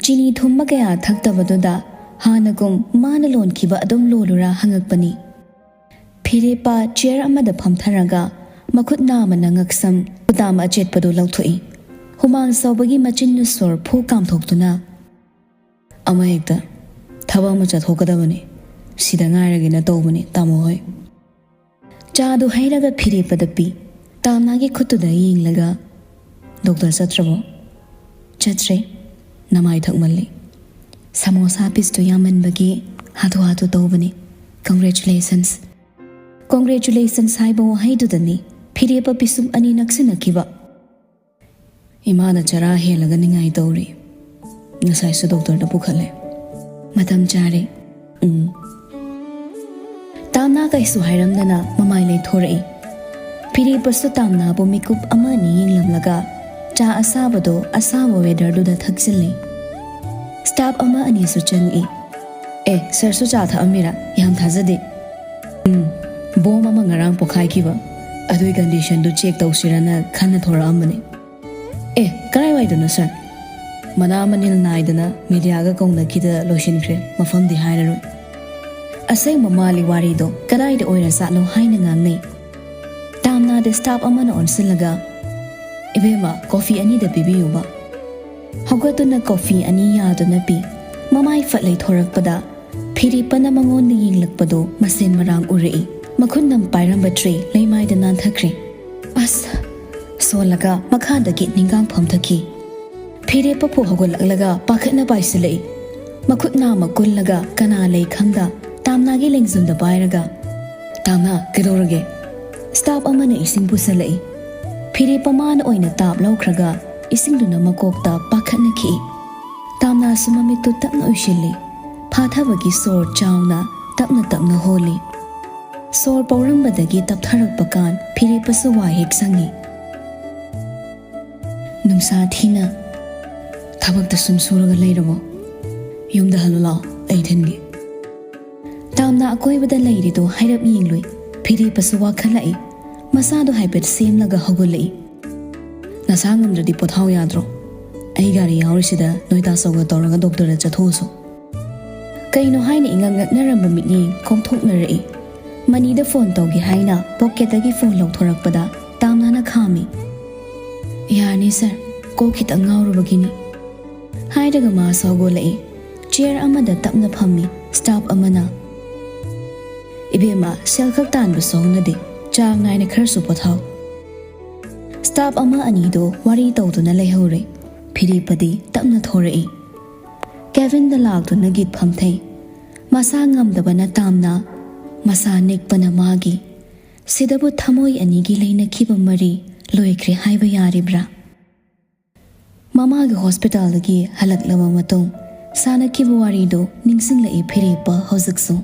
ꯆꯤꯅꯤ ꯊꯨꯝꯕ ꯀꯌꯥ ꯊꯛꯇꯕꯗꯨꯗ ꯍꯥꯟꯅꯒꯨꯝ ꯃꯥꯅ ꯂꯣꯟꯈꯤꯕ ꯑꯗꯨꯝ ꯂꯣꯜꯂꯨꯔꯥ ꯍꯪꯉꯛꯄꯅꯤ꯫ ꯐꯤꯔꯦꯞꯄ ꯆꯤꯌꯔ ꯑꯃꯗ ꯐꯝꯊꯔꯒ ꯃꯈꯨꯠ ꯅꯥꯝꯃꯅ ꯉꯛꯁꯝ ꯈꯨꯗꯥꯝ ꯑꯆꯦꯠꯄꯗꯨ ꯂꯧꯊꯣꯛꯏ꯫ ꯍꯨꯃꯥꯡ ꯁꯧꯕꯒꯤ ꯃꯆꯤꯟ ꯅꯨꯁꯣꯔ ꯐꯨ ꯀꯥꯝꯊꯣꯛꯇꯨꯅ, "ꯑꯃ ꯍꯦꯛꯇ, ꯊꯕꯛ ꯑꯃ ꯆꯠꯊꯣꯛꯀꯗꯕꯅꯤ꯫ ꯁꯤꯗ ꯉꯥꯏꯔꯒꯦꯅ ꯇꯧꯕꯅꯤ, ꯇꯥꯃꯣ ꯍꯣꯏ"꯫ ꯆꯥꯗꯨ ꯍꯩꯔꯒ ꯐꯤꯔꯦꯞꯄꯗ ꯄꯤ꯫ ꯇꯥꯝꯅꯥꯒꯤ ꯈꯨꯠꯇꯨꯗ ꯌꯦꯡꯂꯒ, "ꯗꯣꯛꯇꯔ ꯆꯠꯇ꯭ꯔꯕꯣ?" "ꯆꯠꯇ꯭ꯔꯦ꯫ ꯅꯃꯥꯏ ꯊꯛꯃꯜꯂꯤ"꯫ ꯁꯃꯣꯁꯥ ꯄꯤꯁꯇꯨ ꯌꯥꯝꯃꯟꯕꯒꯤ ꯍꯥꯊꯨ ꯍꯥꯊꯨ ꯇꯧꯕꯅꯤ꯫ "Congratulations꯫ Congratulations" ꯍꯥꯏꯕ ꯋꯥꯍꯩꯗꯨꯗꯅꯤ ꯐꯤꯔꯦꯞꯄ ꯄꯤꯁꯨꯝ ꯑꯅꯤ ꯅꯛꯁꯤꯟꯅꯈꯤꯕ꯫ "ꯏꯃꯥꯅ ꯆꯔꯥ ꯍꯦꯜꯂꯒ ꯅꯤꯡꯉꯥꯏ ꯇꯧꯔꯤ꯫ ꯉꯁꯥꯏꯁꯨ ꯗꯣꯛꯇꯔꯗ ꯄꯨꯈꯠꯂꯦ꯫ ꯃꯇꯝ ꯆꯥꯔꯦ꯫ ꯎꯝ꯫" ꯇꯥꯝꯅꯥ ꯀꯩꯁꯨ ꯍꯥꯏꯔꯝꯗꯅ ꯃꯃꯥꯏ ꯂꯩꯊꯣꯔꯛꯏ꯫ ꯐꯤꯔꯦꯞꯄꯁꯨ ꯇꯥꯝꯅꯥꯕꯨ ꯃꯤꯀꯨꯞ ꯑꯃ ꯑꯅꯤ ꯌꯦꯡꯂꯝꯂꯒ ꯆꯥ ꯑꯁꯥꯕꯗꯣ ꯑꯁꯥꯕ ꯋꯦꯗꯔꯗꯨꯗ ꯊꯛꯆꯤꯜꯂꯤ꯫ ꯁ꯭ꯇꯥꯐ ꯑꯃ ꯑꯅꯤꯁꯨ ꯆꯪꯉꯛꯏ꯫ "ꯑꯦ, ꯁꯔꯁꯨ ꯆꯥ ꯊꯛꯑꯝꯃꯤꯔꯥ? ꯌꯥꯝ ꯊꯥꯖꯗꯦ꯫" "ꯎꯝ, ꯕꯣꯝ ꯑꯃ ꯉꯔꯥꯡ ꯄꯣꯈꯥꯏꯈꯤꯕ, ꯑꯗꯨꯏ ꯀꯟꯗꯤꯁꯟꯗꯨ ꯆꯦꯛ ꯇꯧꯁꯤꯔꯅ ꯈꯟꯅ ꯊꯣꯔꯛꯑꯝꯕꯅꯦ꯫" "ꯑꯦ, ꯀꯔꯥꯏꯋꯥꯏꯗꯅꯣ ꯁꯥꯔ?" "ꯃꯅꯥ ꯃꯅꯤꯜ ꯅꯥꯏꯗꯅ ꯃꯦꯗꯤꯌꯥꯒ ꯀꯧꯅꯈꯤꯗ ꯂꯣꯏꯁꯤꯟꯈ꯭ꯔꯦ, ꯃꯐꯝꯗꯤ ꯍꯥꯏꯔꯔꯣꯏ꯫" "ꯑꯁꯦꯡꯕ ꯃꯥꯜꯂꯤ ꯋꯥꯔꯤꯗꯣ, ꯀꯗꯥꯏꯗ ꯑꯣꯏꯔꯖꯥꯠꯅꯣ?" ꯍꯥꯏꯅ ꯉꯥꯡꯅꯩ꯫ ꯇꯥꯝꯅꯥꯗ ꯁ꯭ꯇꯥꯐ ꯑꯃꯅ ꯑꯣꯟꯁꯤꯜꯂꯒ, "ꯏꯕꯦꯝꯃ, ꯀꯣꯐꯤ ꯑꯅꯤꯗ ꯄꯤꯕꯤꯌꯨꯕ꯫" ꯍꯧꯒꯠꯇꯨꯅ ꯀꯣꯐꯤ ꯑꯅꯤ ꯌꯥꯗꯨꯅ ꯄꯤ꯫ ꯃꯃꯥꯏ ꯐꯠ ꯂꯩꯊꯣꯔꯛꯄꯗ ꯐꯤꯔꯦꯞꯄꯅ ꯃꯉꯣꯟꯗ ꯌꯦꯡꯂꯛꯄꯗꯨ ꯃꯁꯦꯟ ꯃꯔꯥꯡ ꯎꯔꯛꯏ꯫ ꯃꯈꯨꯠꯅ ꯄꯥꯏꯔꯝꯕ ꯇ꯭ꯔꯦ ꯂꯩꯃꯥꯏꯗ ꯅꯥꯟꯊꯈ꯭ꯔꯦ꯫ "ꯑꯁ!" ꯁꯣꯜꯂꯒ ꯃꯈꯥꯗꯒꯤ ꯅꯤꯡꯒꯥꯡ ꯐꯝꯊꯈꯤ꯫ ꯐꯤꯔꯦꯞꯄ ꯐꯨ ꯍꯧꯒꯠꯂꯛꯂꯒ ꯄꯥꯈꯠꯅ ꯄꯥꯏꯁꯤꯜꯂꯛꯏ꯫ ꯃꯈꯨꯠ ꯅꯥꯝꯃ ꯀꯨꯜꯂꯒ ꯀꯅꯥ ꯂꯩ ꯈꯪꯗ ꯇꯥꯝꯅꯥꯒꯤ ꯂꯦꯡꯖꯨꯝꯗ ꯄꯥꯏꯔꯒ, "ꯇꯥꯝꯅꯥ, ꯀꯩꯗꯧꯔꯒꯦ?" ꯁ꯭ꯇꯥꯐ ꯑꯃꯅ ꯏꯁꯤꯡ ꯄꯨꯁꯜꯂꯛꯏ꯫ ꯐꯤꯔꯦꯞꯄ ꯃꯥꯅ ꯑꯣꯏꯅ ꯇꯥꯞ ꯂꯧꯈ꯭ꯔꯒ ꯏꯁꯤꯡꯗꯨꯅ ꯃꯀꯣꯛꯇ ꯄꯥꯈꯠꯅ ꯈꯤꯛꯏ꯫ ꯇꯥꯝꯅꯥꯁꯨ ꯃꯃꯤꯠꯇꯨ ꯇꯞꯅ ꯎꯏꯁꯤꯜꯂꯤ꯫ ꯐꯥꯊꯕꯒꯤ ꯁꯣꯔ ꯆꯥꯎꯅ ꯇꯞꯅ ꯇꯞꯅ ꯍꯣꯜꯂꯤ꯫ ꯁꯣꯔ ꯄꯧꯔꯝꯕꯗꯒꯤ ꯇꯞꯊꯔꯛꯄ ꯀꯥꯟ ꯐꯤꯔꯦꯞꯄꯁꯨ ꯋꯥ ꯍꯦꯛ ꯁꯪꯉꯤ꯫ "ꯅꯨꯡꯁꯥ ꯊꯤꯅ ꯊꯕꯛꯇ ꯁꯨꯝ ꯁꯨꯔꯒ ꯂꯩꯔꯕꯣ? ꯌꯨꯝꯗ ꯍꯜꯂꯨ ꯂꯥꯛꯑꯣ, ꯑꯩ ꯊꯤꯟꯒꯦ꯫" ꯇꯥꯝꯅꯥ ꯑꯀꯣꯏꯕꯗ ꯂꯩꯔꯤꯗꯣ ꯍꯥꯏꯔꯞ ꯌꯦꯡꯂꯨꯏ꯫ ꯐꯤꯔꯦꯞꯄꯁꯨ ꯋꯥꯈꯠꯂꯛꯏ꯫ ꯃꯁꯥꯗꯣ ꯍꯥꯏꯐꯦꯠ ꯁꯦꯝꯂꯒ ꯍꯧꯒꯠꯂꯛꯏ꯫ "ꯅꯁꯥ ꯉꯝꯗ꯭ꯔꯗꯤ ꯄꯣꯊꯥꯎ ꯌꯥꯗ꯭ꯔꯣ? ꯑꯩ ꯒꯥꯔꯤ ꯌꯥꯎꯔꯤꯁꯤꯗ ꯅꯣꯏ ꯇꯥꯆꯧꯒ ꯇꯧꯔꯒ ꯗꯣꯛꯇꯔꯗ ꯆꯠꯊꯣꯛꯎꯁꯣ꯫" ꯀꯩꯅꯣ ꯍꯥꯏꯅ ꯏꯉꯛ ꯉꯛꯅꯔꯝꯕ ꯃꯤꯠꯌꯦꯡ ꯀꯣꯝꯊꯣꯛꯅꯔꯛꯏ꯫ ꯃꯅꯤꯗ ꯐꯣꯟ ꯇꯧꯒꯦ ꯍꯥꯏꯅ ꯄꯣꯀꯦꯠꯇꯒꯤ ꯐꯣꯟ ꯂꯧꯊꯣꯔꯛꯄꯗ ꯇꯥꯝꯅꯥꯅ ꯈꯥꯝꯃꯤ꯫ "ꯌꯥꯔꯅꯤ ꯁꯥꯔ, ꯀꯣꯛ ꯈꯤꯇꯪ ꯉꯥꯎꯔꯨꯕꯒꯤꯅꯤ꯫" ꯍꯥꯏꯔꯒ ꯃꯥꯁꯨ ꯍꯧꯒꯠꯂꯛꯏ꯫ ꯆꯤꯌꯔ ꯑꯃꯗ ꯇꯞꯅ ꯐꯝꯃꯤ꯫ ꯁ꯭ꯇꯥꯐ ꯑꯃꯅ, "ꯏꯕꯦꯝꯃ, ꯁꯦꯜ ꯈꯛ ꯇꯥꯟꯕꯁꯨ ꯍꯧꯅꯗꯦ, ꯆꯥꯡ ꯅꯥꯏꯅ ꯈꯔꯁꯨ ꯄꯣꯊꯥꯎ꯫" ꯁ꯭ꯇꯥꯐ ꯑꯃ ꯑꯅꯤꯗꯣ ꯋꯥꯔꯤ ꯇꯧꯗꯨꯅ ꯂꯩꯍꯧꯔꯦ꯫ ꯐꯤꯔꯦꯞꯄꯗꯤ ꯇꯞꯅ ꯊꯣꯔꯛꯏ꯫ ꯀꯦꯕꯤꯟꯗ ꯂꯥꯛꯇꯨꯅ ꯒꯤꯠ ꯐꯝꯊꯩ꯫ ꯃꯁꯥ ꯉꯝꯗꯕꯅ ꯇꯥꯝꯅ, ꯃꯁꯥ ꯅꯤꯛꯄꯅ ꯃꯥꯒꯤ꯫ ꯁꯤꯗꯕꯨ ꯊꯃꯣꯏ ꯑꯅꯤꯒꯤ ꯂꯩꯅꯈꯤꯕ ꯃꯔꯤ ꯂꯣꯏꯈ꯭ꯔꯦ ꯍꯥꯏꯕ ꯌꯥꯔꯤꯕ꯭ꯔꯥ? ꯃꯃꯥꯒꯤ ꯍꯣꯁꯄꯤꯇꯥꯜꯗꯒꯤ ꯍꯜꯂꯛꯂꯕ ꯃꯇꯨꯡ ꯁꯥꯟꯅꯈꯤꯕ ꯋꯥꯔꯤꯗꯨ ꯅꯤꯡꯁꯤꯡꯂꯛꯏ ꯐꯤꯔꯦꯞꯄ ꯍꯧꯖꯤꯛꯁꯨ꯫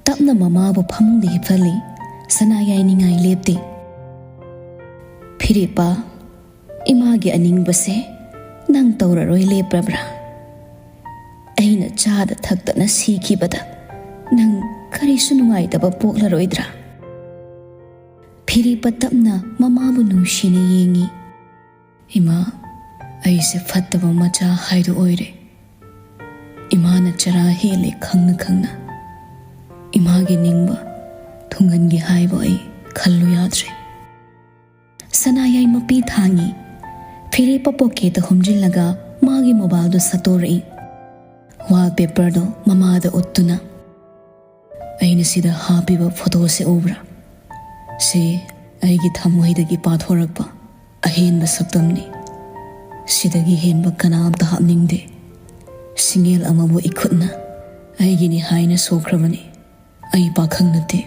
ꯇꯞꯅ ꯃꯃꯥꯕꯨ ꯐꯃꯨꯡꯗ ꯍꯤꯞꯍꯜꯂꯤ ꯁꯅꯥꯌꯥꯏ꯫ ꯅꯤꯡꯉꯥꯏ ꯂꯦꯞꯇꯦ꯫ "ꯐꯤꯔꯦꯞꯄ, ꯏꯃꯥꯒꯤ ꯑꯅꯤꯡꯕꯁꯦ ꯅꯪ ꯇꯧꯔꯔꯣꯏ ꯂꯦꯞꯄꯕ꯭ꯔꯥ? ꯑꯩꯅ ꯆꯥꯗ ꯊꯛꯇꯅ ꯁꯤꯈꯤꯕꯗ ꯅꯪ ꯀꯔꯤꯁꯨ ꯅꯨꯡꯉꯥꯏꯇꯕ ꯄꯣꯛꯂꯔꯣꯏꯗ꯭ꯔꯥ?" ꯐꯤꯔꯦꯞꯄ ꯇꯞꯅ ꯃꯃꯥꯕꯨ ꯅꯨꯡꯁꯤꯅ ꯌꯦꯡꯉꯤ꯫ "ꯏꯃꯥ, ꯑꯩꯁꯦ ꯐꯠꯇꯕ ꯃꯆꯥ ꯍꯥꯏꯗꯨ ꯑꯣꯏꯔꯦ꯫ ꯏꯃꯥꯅ ꯆꯔꯥ ꯍꯦꯜꯂꯦ ꯈꯪꯅ ꯈꯪꯅ꯫ ꯏꯃꯥꯒꯤ ꯅꯤꯡꯕ ꯊꯨꯡꯍꯟꯒꯦ ꯍꯥꯏꯕ ꯑꯩ ꯈꯜꯂꯨ ꯌꯥꯗ꯭ꯔꯦ"꯫ ꯁꯅꯥꯌꯥꯏ ꯃꯄꯤ ꯊꯥꯡꯉꯤ꯫ ꯐꯤꯔꯦꯞꯄ ꯄꯣꯀꯦꯠꯇ ꯍꯨꯝꯖꯤꯜꯂꯒ ꯃꯥꯒꯤ ꯃꯣꯕꯥꯏꯜꯗꯨ ꯁꯠꯇꯣꯔꯛꯏ꯫ ꯋꯥꯜꯄꯦꯄꯔꯗꯣ ꯃꯃꯥꯗ ꯎꯠꯇꯨꯅ, "ꯑꯩꯅ ꯁꯤꯗ ꯍꯥꯞꯄꯤꯕ ꯐꯣꯇꯣꯁꯦ ꯎꯕ꯭ꯔꯥ? ꯁꯤ ꯑꯩꯒꯤ ꯊꯃꯣꯏꯗꯒꯤ ꯄꯥꯊꯣꯔꯛꯄ ꯑꯍꯦꯟꯕ ꯁꯛꯇꯝꯅꯤ꯫ ꯁꯤꯗꯒꯤ ꯍꯦꯟꯕ ꯀꯅꯥꯝꯇ ꯍꯥꯞꯅꯤꯡꯗꯦ꯫ ꯁꯤꯡꯒꯦꯜ ꯑꯃꯕꯨ ꯏꯈꯨꯠꯅ ꯑꯩꯒꯤꯅꯤ ꯍꯥꯏꯅ ꯁꯣꯛꯈ꯭ꯔꯕꯅꯤ꯫ ꯑꯩ ꯄꯥꯈꯪ ꯅꯠꯇꯦ,